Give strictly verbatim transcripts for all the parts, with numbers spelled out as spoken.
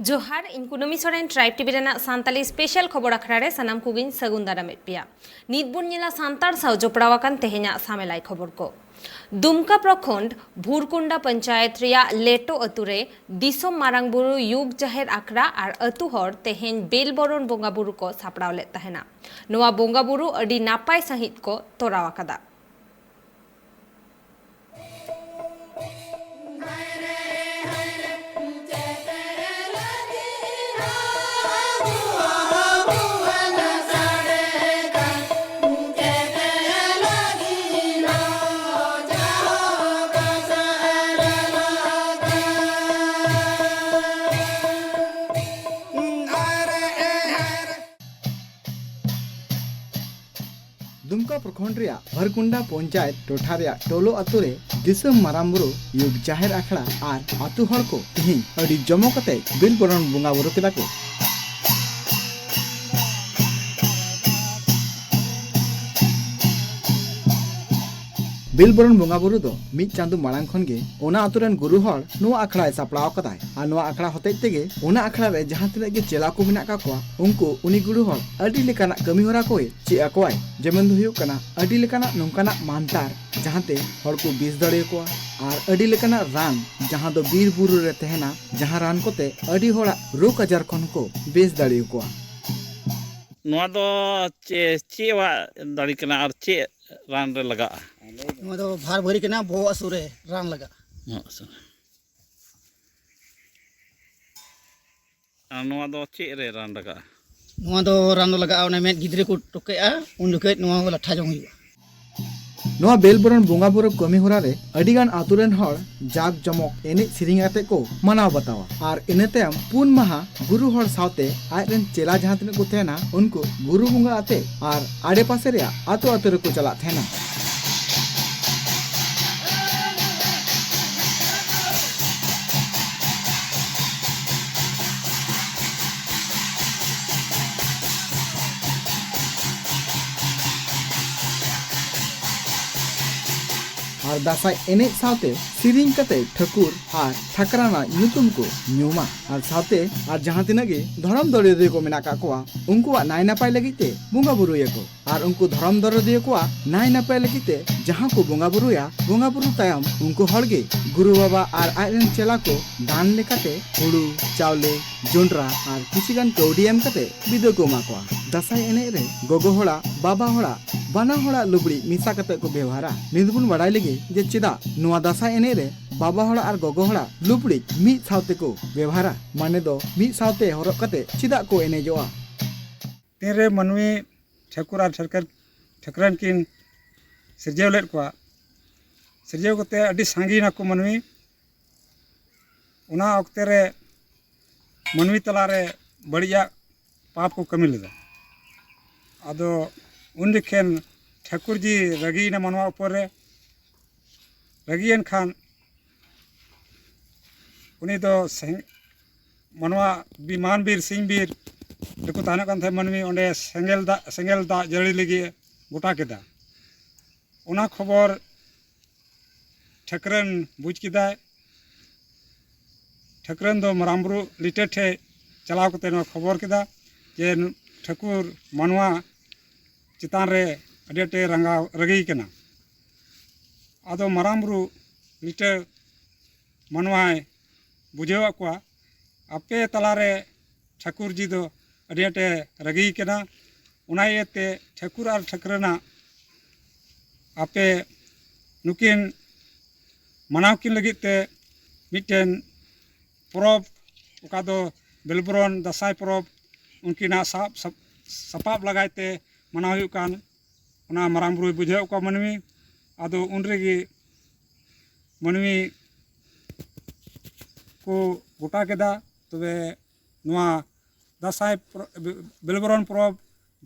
ᱡᱚᱦᱟᱨ, ᱤᱧ ᱠᱩᱱᱟᱹᱢᱤ ᱥᱚᱨᱮᱱ, ᱴᱨᱟᱭᱤᱵᱽ ᱴᱤᱵᱷᱤ ᱨᱮᱱᱟᱜ ᱥᱟᱱᱛᱟᱞᱤ ᱥᱯᱮᱥᱟᱞ ᱠᱷᱚᱵᱚᱨ ᱟᱠᱷᱲᱟ ᱨᱮ ᱥᱟᱱᱟᱢ ᱠᱚᱜᱮᱧ ᱥᱟᱹᱜᱩᱱ ᱫᱟᱨᱟᱢᱮᱫ ᱯᱮᱭᱟ᱾ ᱱᱤᱛ ᱵᱚᱱ ᱧᱮᱞᱟ ᱥᱟᱱᱛᱟᱲ ᱥᱟᱶ ᱡᱚᱯᱲᱟᱣ ᱟᱠᱟᱱ ᱛᱮᱦᱮᱧᱟᱜ ᱥᱟᱢᱮᱞᱟᱭ ᱠᱷᱚᱵᱚᱨ ᱠᱚ᱾ ᱫᱩᱢᱠᱟ ᱯᱨᱚᱠᱷᱚᱸᱰ ᱵᱷᱩᱨᱠᱩᱱᱰᱟ ᱯᱚᱧᱪᱟᱭᱮᱛ ᱨᱮᱭᱟᱜ ᱞᱮᱴᱚ ᱟᱹᱛᱩ ᱨᱮ ᱫᱤᱥᱚᱢ ᱢᱟᱨᱟᱝ ᱵᱩᱨᱩ ᱭᱩᱜᱽ ᱡᱟᱦᱮᱨ ᱟᱠᱷᱲᱟ ᱟᱨ ᱟᱹᱛᱩ ᱦᱚᱲ ᱛᱮᱦᱮᱧ ᱵᱮᱞ ᱵᱚᱨᱚᱱ ᱵᱚᱸᱜᱟ ᱵᱩᱨᱩ ᱠᱚ ᱥᱟᱯᱲᱟᱣ ᱞᱮᱫ ᱛᱟᱦᱮᱱᱟ᱾ ᱱᱚᱣᱟ ᱵᱚᱸᱜᱟ ᱵᱩᱨᱩ ᱟᱹᱰᱤ ᱱᱟᱯᱟᱭ ᱥᱟᱺᱦᱤᱡ ᱠᱚ ᱛᱚᱨᱟᱣ ᱟᱠᱟᱫᱟ᱾ ᱫᱩᱢᱠᱟ ᱯᱨᱚᱠᱷᱚᱸᱰ ᱨᱮᱭᱟᱜ ᱵᱷᱟᱨᱠᱩᱱᱰᱟ ᱯᱚᱧᱪᱟᱭᱮᱛ ᱴᱚᱴᱷᱟ ᱨᱮᱭᱟᱜ ᱴᱳᱞᱳ ᱟᱛᱳ ᱨᱮ ᱫᱤᱥᱚᱢ ᱢᱟᱨᱟᱝ ᱵᱩᱨᱩ ᱭᱩᱜᱽ ᱡᱟᱦᱮᱨ ᱟᱠᱷᱲᱟ ᱟᱨ ᱟᱛᱳ ᱦᱚᱲ ᱠᱚ ᱛᱤᱦᱤᱧ ᱟᱹᱰᱤ ᱡᱚᱢᱚᱠ ᱟᱛᱮ ᱵᱤᱞ ᱵᱚᱨᱚᱱ ᱵᱚᱸᱜᱟ ᱵᱩᱨᱩ ᱠᱮᱫᱟ ᱠᱚ᱾ ᱵᱤᱞ ᱵᱚᱨᱚᱱ ᱵᱚᱸᱜᱟ ᱵᱩᱨᱩ ᱫᱚ ᱢᱤᱫ ᱪᱟᱸᱫᱳ ᱢᱟᱲᱟᱝ ᱠᱷᱚᱱ ᱜᱮ ᱚᱱᱟ ᱟᱛᱳ ᱨᱮᱱ ᱜᱩᱨᱩ ᱦᱚᱲ ᱱᱚᱣᱟ ᱟᱠᱷᱲᱟᱭ ᱥᱟᱯᱲᱟᱣ ᱟᱠᱟᱫᱟᱭ ᱟᱨ ᱱᱚᱣᱟ ᱟᱠᱷᱲᱟ ᱦᱚᱛᱮᱡ ᱛᱮᱜᱮ ᱚᱱᱟ ᱟᱠᱷᱲᱟ ᱨᱮ ᱡᱟᱦᱟᱸ ᱛᱤᱱᱟᱹᱜ ᱜᱮ ᱪᱮᱞᱟ ᱠᱚ ᱢᱮᱱᱟᱜ ᱟᱠᱟᱫ ᱠᱚᱣᱟ, ᱩᱱᱠᱩ ᱩᱱᱤ ᱜᱩᱨᱩ ᱦᱚᱲ ᱟᱹᱰᱤ ᱞᱮᱠᱟᱱᱟᱜ ᱠᱟᱹᱢᱤ ᱦᱚᱨᱟ ᱠᱚᱭ ᱪᱮᱫ ᱟᱠᱚᱣᱟᱭ᱾ ᱡᱮᱢᱚᱱ ᱫᱚ ᱦᱩᱭᱩᱜ ᱠᱟᱱᱟ ᱟᱹᱰᱤ ᱞᱮᱠᱟᱱᱟᱜ ᱱᱚᱝᱠᱟᱱᱟᱜ ᱢᱟᱱᱛᱟᱨ ᱡᱟᱦᱟᱸᱛᱮ ᱦᱚᱲ ᱠᱚ ᱵᱮᱥ ᱫᱟᱲᱮᱭᱟᱠᱚᱣᱟ ᱟᱨ ᱟᱹᱰᱤ ᱞᱮᱠᱟᱱᱟᱜ ᱨᱟᱱ ᱡᱟᱦᱟᱸ ᱫᱚ ᱵᱤᱨ ᱵᱩᱨᱩ ᱨᱮ ᱛᱟᱦᱮᱱᱟ, ᱡᱟᱦᱟᱸ ᱨᱟᱱ ᱠᱚᱛᱮ ᱟᱹᱰᱤ ᱦᱚᱲᱟᱜ ᱨᱳᱜᱽ ᱟᱡᱟᱨ ᱠᱷᱚᱱ ᱦᱚᱸᱠᱚ ᱵᱮᱥ ᱫᱟᱲᱮᱭᱟᱠᱚᱣᱟ᱾ ᱱᱚᱣᱟ ᱫᱚ ᱪᱮ-, ᱪᱮᱫ ᱟᱜ ᱫᱟᱲᱮ ᱠᱟᱱᱟ ᱟᱨ ᱪᱮᱫ ᱨᱟᱱ ᱨᱮ ᱞᱟᱜᱟᱜᱼᱟ? ᱱᱚᱣᱟ ᱫᱚ ᱵᱷᱟᱨ ᱵᱷᱟᱹᱨᱤ ᱠᱟᱱᱟ, ᱵᱚᱦᱚᱜ ᱦᱟᱹᱥᱩ ᱨᱮ ᱨᱟᱱ ᱞᱟᱜᱟᱜᱼᱟ᱾ ᱵᱚᱦᱚᱜ ᱦᱟᱹᱥᱩ ᱨᱮ᱾ ᱟᱨ ᱱᱚᱣᱟ ᱫᱚ ᱪᱮᱫ ᱨᱮ ᱨᱟᱱ ᱞᱟᱜᱟᱜᱼᱟ? ᱱᱚᱣᱟ ᱫᱚ ᱨᱟᱱ ᱫᱚ ᱞᱟᱜᱟᱜᱼᱟ, ᱚᱱᱮ ᱢᱮᱫ ᱜᱤᱫᱽᱨᱟᱹ ᱠᱚ ᱴᱚᱠᱮᱜᱼᱟ, ᱩᱱ ᱡᱚᱠᱷᱮᱡ ᱱᱚᱣᱟ ᱠᱚ ᱞᱟᱴᱷᱟ ᱡᱚᱝ ᱦᱩᱭᱩᱜᱼᱟ᱾ ᱱᱚᱣᱟ ᱵᱮᱞ ᱵᱚᱨᱚᱱ ᱵᱚᱸᱜᱟ ᱵᱩᱨᱩ ᱠᱟᱹᱢᱤ ᱦᱚᱨᱟ ᱨᱮ ᱟᱹᱰᱤ ᱜᱟᱱ ᱟᱛᱳ ᱨᱮᱱ ᱦᱚᱲ ᱡᱟᱠ ᱡᱚᱢᱚᱠ ᱮᱱᱮᱡ ᱥᱮᱨᱮᱧ ᱟᱛᱮ ᱠᱚ ᱢᱟᱱᱟᱣ ᱵᱟᱛᱟᱣᱟ ᱟᱨ ᱤᱱᱟᱹ ᱛᱟᱭᱚᱢ ᱯᱩᱱ ᱢᱟᱦᱟ ᱜᱩᱨᱩ ᱦᱚᱲ ᱥᱟᱶᱛᱮ ᱟᱡ ᱨᱮᱱ ᱪᱮᱞᱟ ᱡᱟᱦᱟᱸ ᱛᱤᱱᱟᱹᱜ ᱠᱚ ᱛᱟᱦᱮᱱᱟ, ᱩᱱᱠᱩ ᱜᱩᱨᱩ ᱵᱚᱸᱜᱟ ᱟᱛᱮ ᱟᱨ ᱟᱰᱮᱯᱟᱥᱮ ᱨᱮᱭᱟᱜ ᱟᱛᱳ ᱟᱛᱳ ᱨᱮᱠᱚ ᱪᱟᱞᱟᱜ ᱛᱟᱦᱮᱱᱟ᱾ ᱫᱟᱸᱥᱟᱭ ᱮᱱᱮᱡ ᱥᱟᱶᱛᱮ ᱥᱮᱨᱮᱧ ᱠᱟᱛᱮ ᱴᱷᱟᱹᱠᱩᱨ ᱟᱨ ᱴᱷᱟᱹᱠᱨᱟᱱᱟᱜ ᱧᱩᱛᱩᱢ ᱠᱚ ᱧᱩᱢᱟ᱾ ᱟᱨ ᱥᱟᱶᱛᱮ ᱟᱨ ᱡᱟᱦᱟᱸ ᱛᱤᱱᱟᱹᱜ ᱜᱮ ᱫᱷᱚᱨᱚᱢ ᱫᱚᱨᱮᱫᱤᱭᱟᱹ ᱠᱚ ᱢᱮᱱᱟᱜ ᱟᱠᱟᱫ ᱠᱚᱣᱟ, ᱩᱱᱠᱩᱣᱟᱜ ᱱᱟᱭ ᱱᱟᱯᱟᱭ ᱞᱟᱹᱜᱤᱫ ᱛᱮ ᱵᱚᱸᱜᱟ ᱵᱩᱨᱩᱭᱟᱠᱚ᱾ ᱟᱨ ᱩᱱᱠᱩ ᱫᱷᱚᱨᱚᱢ ᱫᱚᱨᱚᱫᱤᱭᱟᱹ ᱠᱚᱣᱟᱜ ᱱᱟᱭ ᱱᱟᱯᱟᱭ ᱞᱟᱹᱜᱤᱫ ᱛᱮ ᱡᱟᱦᱟᱸ ᱠᱚ ᱵᱚᱸᱜᱟ ᱵᱩᱨᱩᱭᱟ, ᱵᱚᱸᱜᱟ ᱵᱩᱨᱩ ᱛᱟᱭᱚᱢ ᱩᱱᱠᱩ ᱦᱚᱲ ᱜᱮ ᱜᱩᱨᱩ ᱵᱟᱵᱟ ᱟᱨ ᱟᱡ ᱨᱮᱱ ᱪᱮᱞᱟ ᱠᱚ ᱫᱟᱱ ᱞᱮᱠᱟᱛᱮ ᱦᱩᱲᱩ, ᱪᱟᱣᱞᱮ, ᱡᱚᱱᱰᱨᱟ ᱟᱨ ᱠᱤᱪᱷᱩ ᱜᱟᱱ ᱠᱟᱹᱣᱰᱤ ᱮᱢ ᱠᱟᱛᱮ ᱵᱤᱫᱟᱹᱭ ᱠᱚ ᱮᱢᱟ ᱠᱚᱣᱟ᱾ ᱫᱟᱸᱥᱟᱭ ᱮᱱᱮᱡ ᱨᱮ ᱜᱚᱜᱚ ᱦᱚᱲᱟᱜ, ᱵᱟᱵᱟ ᱦᱚᱲᱟᱜ, ᱵᱟᱱᱟ ᱦᱚᱲᱟᱜ ᱞᱩᱜᱽᱲᱤᱡ ᱢᱮᱥᱟ ᱠᱟᱛᱮ ᱠᱚ ᱵᱮᱣᱦᱟᱨᱟ᱾ ᱱᱤᱛ ᱵᱚᱱ ᱵᱟᱲᱟᱭ ᱞᱮᱜᱮ ᱡᱮ ᱪᱮᱫᱟᱜ ᱱᱚᱣᱟ ᱫᱟᱸᱥᱟᱭ ᱮᱱᱮᱡ ᱨᱮ ᱵᱟᱵᱟ ᱦᱚᱲᱟᱜ ᱟᱨ ᱜᱚᱜᱚ ᱦᱚᱲᱟᱜ ᱞᱩᱜᱽᱲᱤᱡ ᱢᱤᱫ ᱥᱟᱶ ᱛᱮᱠᱚ ᱵᱮᱣᱦᱟᱨᱟ, ᱢᱟᱱᱮ ᱫᱚ ᱢᱤᱫ ᱥᱟᱶᱛᱮ ᱦᱚᱨᱚᱜ ᱠᱟᱛᱮ ᱪᱮᱫᱟᱜ ᱠᱚ ᱮᱱᱮᱡᱚᱜᱼᱟ᱾ ᱛᱤᱱᱨᱮ ᱢᱟᱹᱱᱢᱤ ᱴᱷᱟᱹᱠᱩᱨ ᱟᱨ ᱴᱷᱟᱹᱠᱨᱟᱹᱱ, ᱴᱷᱟᱹᱠᱨᱟᱹᱱ ᱠᱤᱱ ᱥᱤᱨᱡᱟᱹᱣ ᱞᱮᱫ ᱠᱚᱣᱟ, ᱥᱤᱨᱡᱟᱹᱣ ᱠᱟᱛᱮ ᱟᱹᱰᱤ ᱥᱟᱸᱜᱮ ᱱᱟᱠᱚ ᱢᱟᱹᱱᱢᱤ᱾ ᱚᱱᱟ ᱚᱠᱛᱮ ᱨᱮ ᱢᱟᱹᱱᱢᱤ ᱛᱟᱞᱟᱨᱮ ᱵᱟᱹᱲᱤᱡᱟᱜ ᱯᱟᱯ ᱠᱚ ᱠᱟᱹᱢᱤ ᱞᱮᱫᱟ᱾ ᱟᱫᱚ ᱩᱱ ᱡᱚᱠᱷᱮᱱ ᱴᱷᱟᱹᱠᱩᱨ ᱡᱤ ᱨᱟᱹᱜᱤᱭᱮᱱᱟ ᱢᱟᱱᱣᱟ ᱩᱯᱚᱨ ᱨᱮ᱾ ᱨᱟᱹᱜᱤᱭᱮᱱ ᱠᱷᱟᱱ ᱩᱱᱤ ᱫᱚ ᱥᱮᱸ-, ᱢᱟᱱᱣᱟ ᱵᱤ-, ᱢᱟᱱ ᱵᱤᱨ, ᱥᱤᱧ ᱵᱤᱨ ᱨᱮᱠᱚ ᱛᱟᱦᱮᱱᱚᱜ ᱠᱟᱱ ᱛᱟᱦᱮᱸᱫ ᱢᱟᱹᱱᱢᱤ, ᱚᱸᱰᱮ ᱥᱮᱸᱜᱮᱞ ᱫᱟᱜ, ᱥᱮᱸᱜᱮᱞ ᱫᱟᱜ ᱡᱟᱹᱲᱤ ᱞᱟᱹᱜᱤᱫ ᱮ ᱜᱚᱴᱟ ᱠᱮᱫᱟ᱾ ᱚᱱᱟ ᱠᱷᱚᱵᱚᱨ ᱴᱷᱟᱹᱠᱨᱟᱹᱱ ᱵᱩᱡᱽ ᱠᱮᱫᱟᱭ᱾ ᱴᱷᱟᱹᱠᱨᱟᱹᱱ ᱫᱚ ᱢᱟᱨᱟᱝ ᱵᱩᱨᱩ ᱞᱤᱴᱟᱹ ᱴᱷᱮᱡ ᱪᱟᱞᱟᱣ ᱠᱟᱛᱮ ᱱᱚᱣᱟ ᱠᱷᱚᱵᱚᱨ ᱠᱮᱫᱟ ᱡᱮ ᱱᱩ-, ᱴᱷᱟᱹᱠᱩᱨ ᱢᱟᱱᱣᱟ ᱪᱮᱛᱟᱱ ᱨᱮ ᱟᱹᱰᱤ ᱟᱸᱴᱮ ᱨᱟᱸᱜᱟᱣ, ᱨᱟᱹᱜᱤ ᱠᱟᱱᱟ᱾ ᱟᱫᱚ ᱢᱟᱨᱟᱝ ᱵᱩᱨᱩ ᱞᱤᱴᱟᱹ ᱢᱟᱱᱣᱟᱭ ᱵᱩᱡᱷᱟᱹᱣᱟᱫ ᱠᱚᱣᱟ, ᱟᱯᱮ ᱛᱟᱞᱟᱨᱮ ᱴᱷᱟᱹᱠᱩᱨ ᱡᱤ ᱫᱚ ᱟᱹᱰᱤ ᱟᱸᱴᱮ ᱨᱟᱹᱜᱤ ᱠᱟᱱᱟ᱾ ᱚᱱᱟ ᱤᱭᱟᱹᱛᱮ ᱴᱷᱟᱹᱠᱩᱨ ᱟᱨ ᱴᱷᱟᱹᱠᱨᱟᱹᱱᱟᱜ ᱟᱯᱮ ᱱᱩᱠᱤᱱ ᱢᱟᱱᱟᱣ ᱠᱤᱱ ᱞᱟᱹᱜᱤᱫ ᱛᱮ ᱢᱤᱫᱴᱮᱱ ᱯᱚᱨᱚᱵᱽ, ᱚᱠᱟ ᱫᱚ ᱵᱮᱞᱵᱚᱨᱚᱱ ᱫᱟᱸᱥᱟᱭ ᱯᱚᱨᱚᱵᱽ, ᱩᱱᱠᱤᱱᱟᱜ ᱥᱟᱵ ᱥᱟᱯ-, ᱥᱟᱯᱟᱵ ᱞᱟᱜᱟᱭ ᱛᱮ ᱢᱟᱱᱟᱣ ᱦᱩᱭᱩᱜ ᱠᱟᱱ, ᱚᱱᱟ ᱢᱟᱨᱟᱝ ᱵᱩᱨᱩᱭ ᱵᱩᱡᱷᱟᱹᱣᱮᱫ ᱠᱚᱣᱟ ᱢᱟᱹᱱᱢᱤ᱾ ᱟᱫᱚ ᱩᱱ ᱨᱮᱜᱮ ᱢᱟᱹᱱᱢᱤ ᱠᱚ ᱜᱚᱴᱟ ᱠᱮᱫᱟ᱾ ᱛᱚᱵᱮ ᱱᱚᱣᱟ ᱫᱟᱸᱥᱟᱭ ᱯᱚᱨᱚ-, ᱵᱮᱞᱵᱚᱨᱚᱱ ᱯᱚᱨᱚᱵᱽ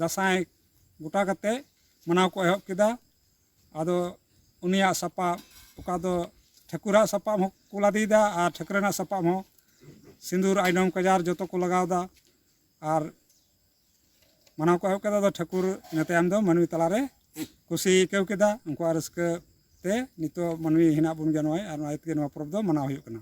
ᱫᱟᱸᱥᱟᱭ ᱜᱚᱴᱟ ᱠᱟᱛᱮ ᱢᱟᱱᱟᱣ ᱠᱚ ᱮᱦᱚᱵ ᱠᱮᱫᱟ᱾ ᱟᱫᱚ ᱩᱱᱤᱭᱟᱜ ᱥᱟᱯᱟᱵ, ᱚᱠᱟ ᱫᱚ ᱴᱷᱟᱹᱠᱩᱨᱟᱜ ᱥᱟᱯᱟᱵ ᱦᱚᱸᱠᱚ ᱞᱟᱫᱮᱭᱮᱫᱟ ᱟᱨ ᱴᱷᱟᱹᱠᱨᱟᱹᱱᱟᱜ ᱥᱟᱯᱟᱵ ᱦᱚᱸ, ᱥᱤᱸᱫᱩᱨ, ᱟᱭᱱᱚᱢ, ᱠᱟᱡᱟᱨ ᱡᱚᱛᱚ ᱠᱚ ᱞᱟᱜᱟᱣᱫᱟ᱾ ᱟᱨ ᱢᱟᱱᱟᱣ ᱠᱚ ᱮᱦᱚᱵ ᱠᱮᱫᱟ᱾ ᱟᱫᱚ ᱴᱷᱟᱹᱠᱩᱨ ᱤᱱᱟᱹ ᱛᱟᱭᱚᱢ ᱫᱚ ᱢᱟᱹᱱᱢᱤ ᱛᱟᱞᱟᱨᱮ ᱠᱩᱥᱤ ᱟᱹᱭᱠᱟᱹᱣ ᱠᱮᱫᱟ, ᱩᱱᱠᱩᱣᱟᱜ ᱨᱟᱹᱥᱠᱟᱹ ᱛᱮ ᱱᱤᱛᱚᱜ ᱢᱟᱹᱱᱢᱤ ᱦᱮᱱᱟᱜ ᱵᱚᱱ ᱜᱮᱭᱟ ᱱᱚᱜᱼᱚᱭ, ᱟᱨ ᱚᱱᱟ ᱤᱭᱟᱹ ᱛᱮᱜᱮ ᱱᱚᱣᱟ ᱯᱚᱨᱚᱵᱽ ᱫᱚ ᱢᱟᱱᱟᱣ ᱦᱩᱭᱩᱜ ᱠᱟᱱᱟ᱾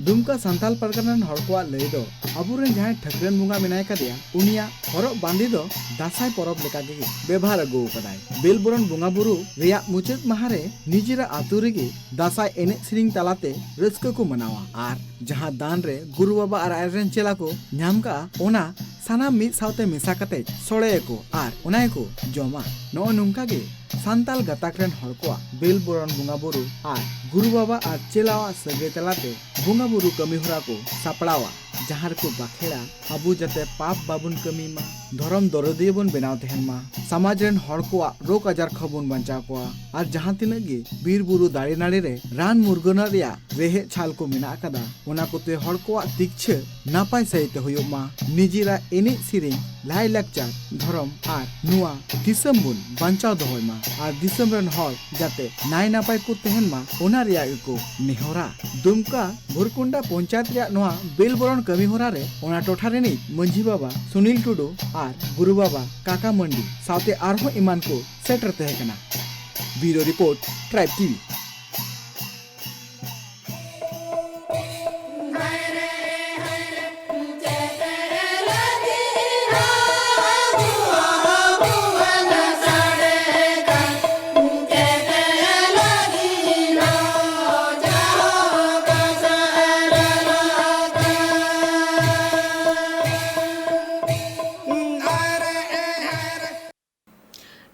ᱫᱩᱢᱠᱟ ᱥᱟᱱᱛᱟᱞ ᱯᱟᱨᱜᱟᱱᱟ ᱨᱮᱱ ᱦᱚᱲ ᱠᱚᱣᱟᱜ ᱞᱟᱹᱭ ᱫᱚ, ᱟᱵᱚᱨᱮᱱ ᱡᱟᱦᱟᱸᱭ ᱴᱷᱟᱹᱠᱨᱟᱹᱱ ᱵᱚᱸᱜᱟ ᱢᱮᱱᱟᱭ ᱠᱟᱫᱮᱭᱟ, ᱩᱱᱤᱭᱟᱜ ᱦᱚᱨᱚᱜ ᱵᱟᱸᱫᱮ ᱫᱚ ᱫᱟᱸᱥᱟᱭ ᱯᱚᱨᱚᱵᱽ ᱞᱮᱠᱟ ᱜᱮ ᱵᱮᱵᱷᱟᱨ ᱟᱹᱜᱩ ᱟᱠᱟᱫᱟᱭ᱾ ᱵᱮᱞᱵᱚᱨᱚᱱ ᱵᱚᱸᱜᱟ ᱵᱩᱨᱩ ᱨᱮᱭᱟᱜ ᱢᱩᱪᱟᱹᱫ ᱢᱟᱦᱟ ᱨᱮ ᱱᱤᱡᱮᱨᱟᱜ ᱟᱹᱛᱩ ᱨᱮᱜᱮ ᱫᱟᱸᱥᱟᱭ ᱮᱱᱮᱡ ᱥᱮᱨᱮᱧ ᱛᱟᱞᱟᱛᱮ ᱨᱟᱹᱥᱠᱟᱹ ᱠᱚ ᱢᱟᱱᱟᱣᱟ ᱟᱨ ᱡᱟᱦᱟᱸ ᱫᱟᱱ ᱨᱮ ᱜᱩᱨᱩ ᱵᱟᱵᱟ ᱟᱨ ᱟᱡᱨᱮᱱ ᱪᱮᱞᱟ ᱠᱚ ᱧᱟᱢ ᱠᱟᱜᱼᱟ, ᱚᱱᱟ ᱥᱟᱱᱟᱢ ᱢᱤᱫ ᱥᱟᱶᱛᱮ ᱢᱮᱥᱟ ᱠᱟᱛᱮ ᱥᱚᱲᱮᱭᱟᱠᱚ ᱟᱨ ᱚᱱᱟ ᱜᱮᱠᱚ ᱡᱚᱢᱟ᱾ ᱱᱚᱜᱼᱚ ᱱᱚᱝᱠᱟ ᱜᱮ ᱥᱟᱱᱛᱟᱞ ᱜᱟᱛᱟᱠ ᱨᱮᱱ ᱦᱚᱲ ᱠᱚᱣᱟᱜ ᱵᱮᱞ ᱵᱚᱨᱚᱱ ᱵᱚᱸᱜᱟ ᱵᱩᱨᱩ ᱟᱨ ᱜᱩᱨᱩ ᱵᱟᱵᱟ ᱟᱨ ᱪᱮᱞᱟᱣᱟᱜ ᱥᱟᱹᱜᱟᱹᱭ ᱛᱟᱞᱟᱛᱮ ᱵᱚᱸᱜᱟ ᱵᱩᱨᱩ ᱠᱟᱹᱢᱤ ᱦᱚᱨᱟ ᱠᱚ ᱥᱟᱯᱲᱟᱣᱟ, ᱡᱟᱦᱟᱸ ᱨᱮᱠᱚ ᱵᱟᱠᱷᱮᱲᱟ, ᱟᱵᱚ ᱡᱟᱛᱮ ᱯᱟᱯ ᱵᱟᱵᱚᱱ ᱠᱟᱹᱢᱤ ᱢᱟ, ᱫᱷᱚᱨᱚᱢ ᱫᱚᱨᱚᱫᱤᱭᱟᱹ ᱵᱚᱱ ᱵᱮᱱᱟᱣ ᱛᱟᱦᱮᱱ ᱢᱟ, ᱥᱚᱢᱟᱡᱽ ᱨᱮᱱ ᱦᱚᱲ ᱠᱚᱣᱟᱜ ᱨᱳᱜᱽ ᱟᱡᱟᱨ ᱠᱷᱚᱱ ᱵᱚᱱ ᱵᱟᱧᱪᱟᱣ ᱠᱚᱣᱟ ᱟᱨ ᱡᱟᱦᱟᱸ ᱛᱤᱱᱟᱹᱜ ᱜᱮ ᱵᱤᱨ ᱵᱩᱨᱩ ᱫᱟᱨᱮ ᱱᱟᱹᱲᱤ ᱨᱮ ᱨᱟᱱ ᱢᱩᱨᱜᱟᱹᱱᱚᱜ ᱨᱮᱭᱟᱜ ᱨᱮᱦᱮᱫ ᱪᱷᱟᱞ ᱠᱚ ᱢᱮᱱᱟᱜ ᱟᱠᱟᱫᱟ, ᱚᱱᱟ ᱠᱚᱛᱮ ᱦᱚᱲ ᱠᱚᱣᱟᱜ ᱛᱤᱠᱪᱷᱟᱹ ᱱᱟᱯᱟᱭ ᱥᱟᱹᱦᱤᱡ ᱛᱮ ᱦᱩᱭᱩᱜ ᱢᱟ᱾ ᱱᱤᱡᱮᱨᱟᱜ ᱮᱱᱮᱡ ᱥᱮᱨᱮᱧ, ᱞᱟᱭᱼᱞᱟᱠᱪᱟᱨ, ᱫᱷᱚᱨᱚᱢ ᱟᱨ ᱱᱚᱣᱟ ᱫᱤᱥᱚᱢ ᱵᱚᱱ ᱵᱟᱧᱪᱟᱣ ᱫᱚᱦᱚᱭ ᱢᱟ ᱟᱨ ᱫᱤᱥᱚᱢ ᱨᱮᱱ ᱦᱚᱲ ᱡᱟᱛᱮ ᱱᱟᱭ ᱱᱟᱯᱟᱭ ᱠᱚ ᱛᱟᱦᱮᱱ ᱢᱟ, ᱚᱱᱟ ᱨᱮᱭᱟᱜ ᱜᱮᱠᱚ ᱱᱮᱦᱚᱨᱟ᱾ ᱫᱩᱢᱠᱟ ᱵᱷᱩᱨᱠᱩᱱᱰᱟ ᱯᱚᱧᱪᱟᱭᱮᱛ ᱨᱮᱭᱟᱜ ᱱᱚᱣᱟ ᱵᱮᱞ ᱵᱚᱨᱚᱱ ᱠᱟᱹᱢᱤ ᱦᱚᱨᱟ ᱨᱮ ᱚᱱᱟ ᱴᱚᱴᱷᱟ ᱨᱤᱱᱤᱡ ᱢᱟᱹᱡᱷᱤ ᱵᱟᱵᱟ ᱥᱩᱱᱤᱞ ᱴᱩᱰᱩ ᱟᱨ ᱜᱩᱨᱩ ᱵᱟᱵᱟ ᱠᱟᱠᱟ ᱢᱟᱱᱰᱤ ᱥᱟᱶᱛᱮ ᱟᱨᱦᱚᱸ ᱮᱢᱟᱱ ᱠᱚ ᱥᱮᱴᱮᱨ ᱛᱟᱦᱮᱸ ᱠᱟᱱᱟ᱾ ᱵᱤᱭᱩᱨᱳ ᱨᱤᱯᱳᱨᱴ, ᱴᱨᱟᱭᱤᱵᱽ ᱴᱤᱵᱷᱤ᱾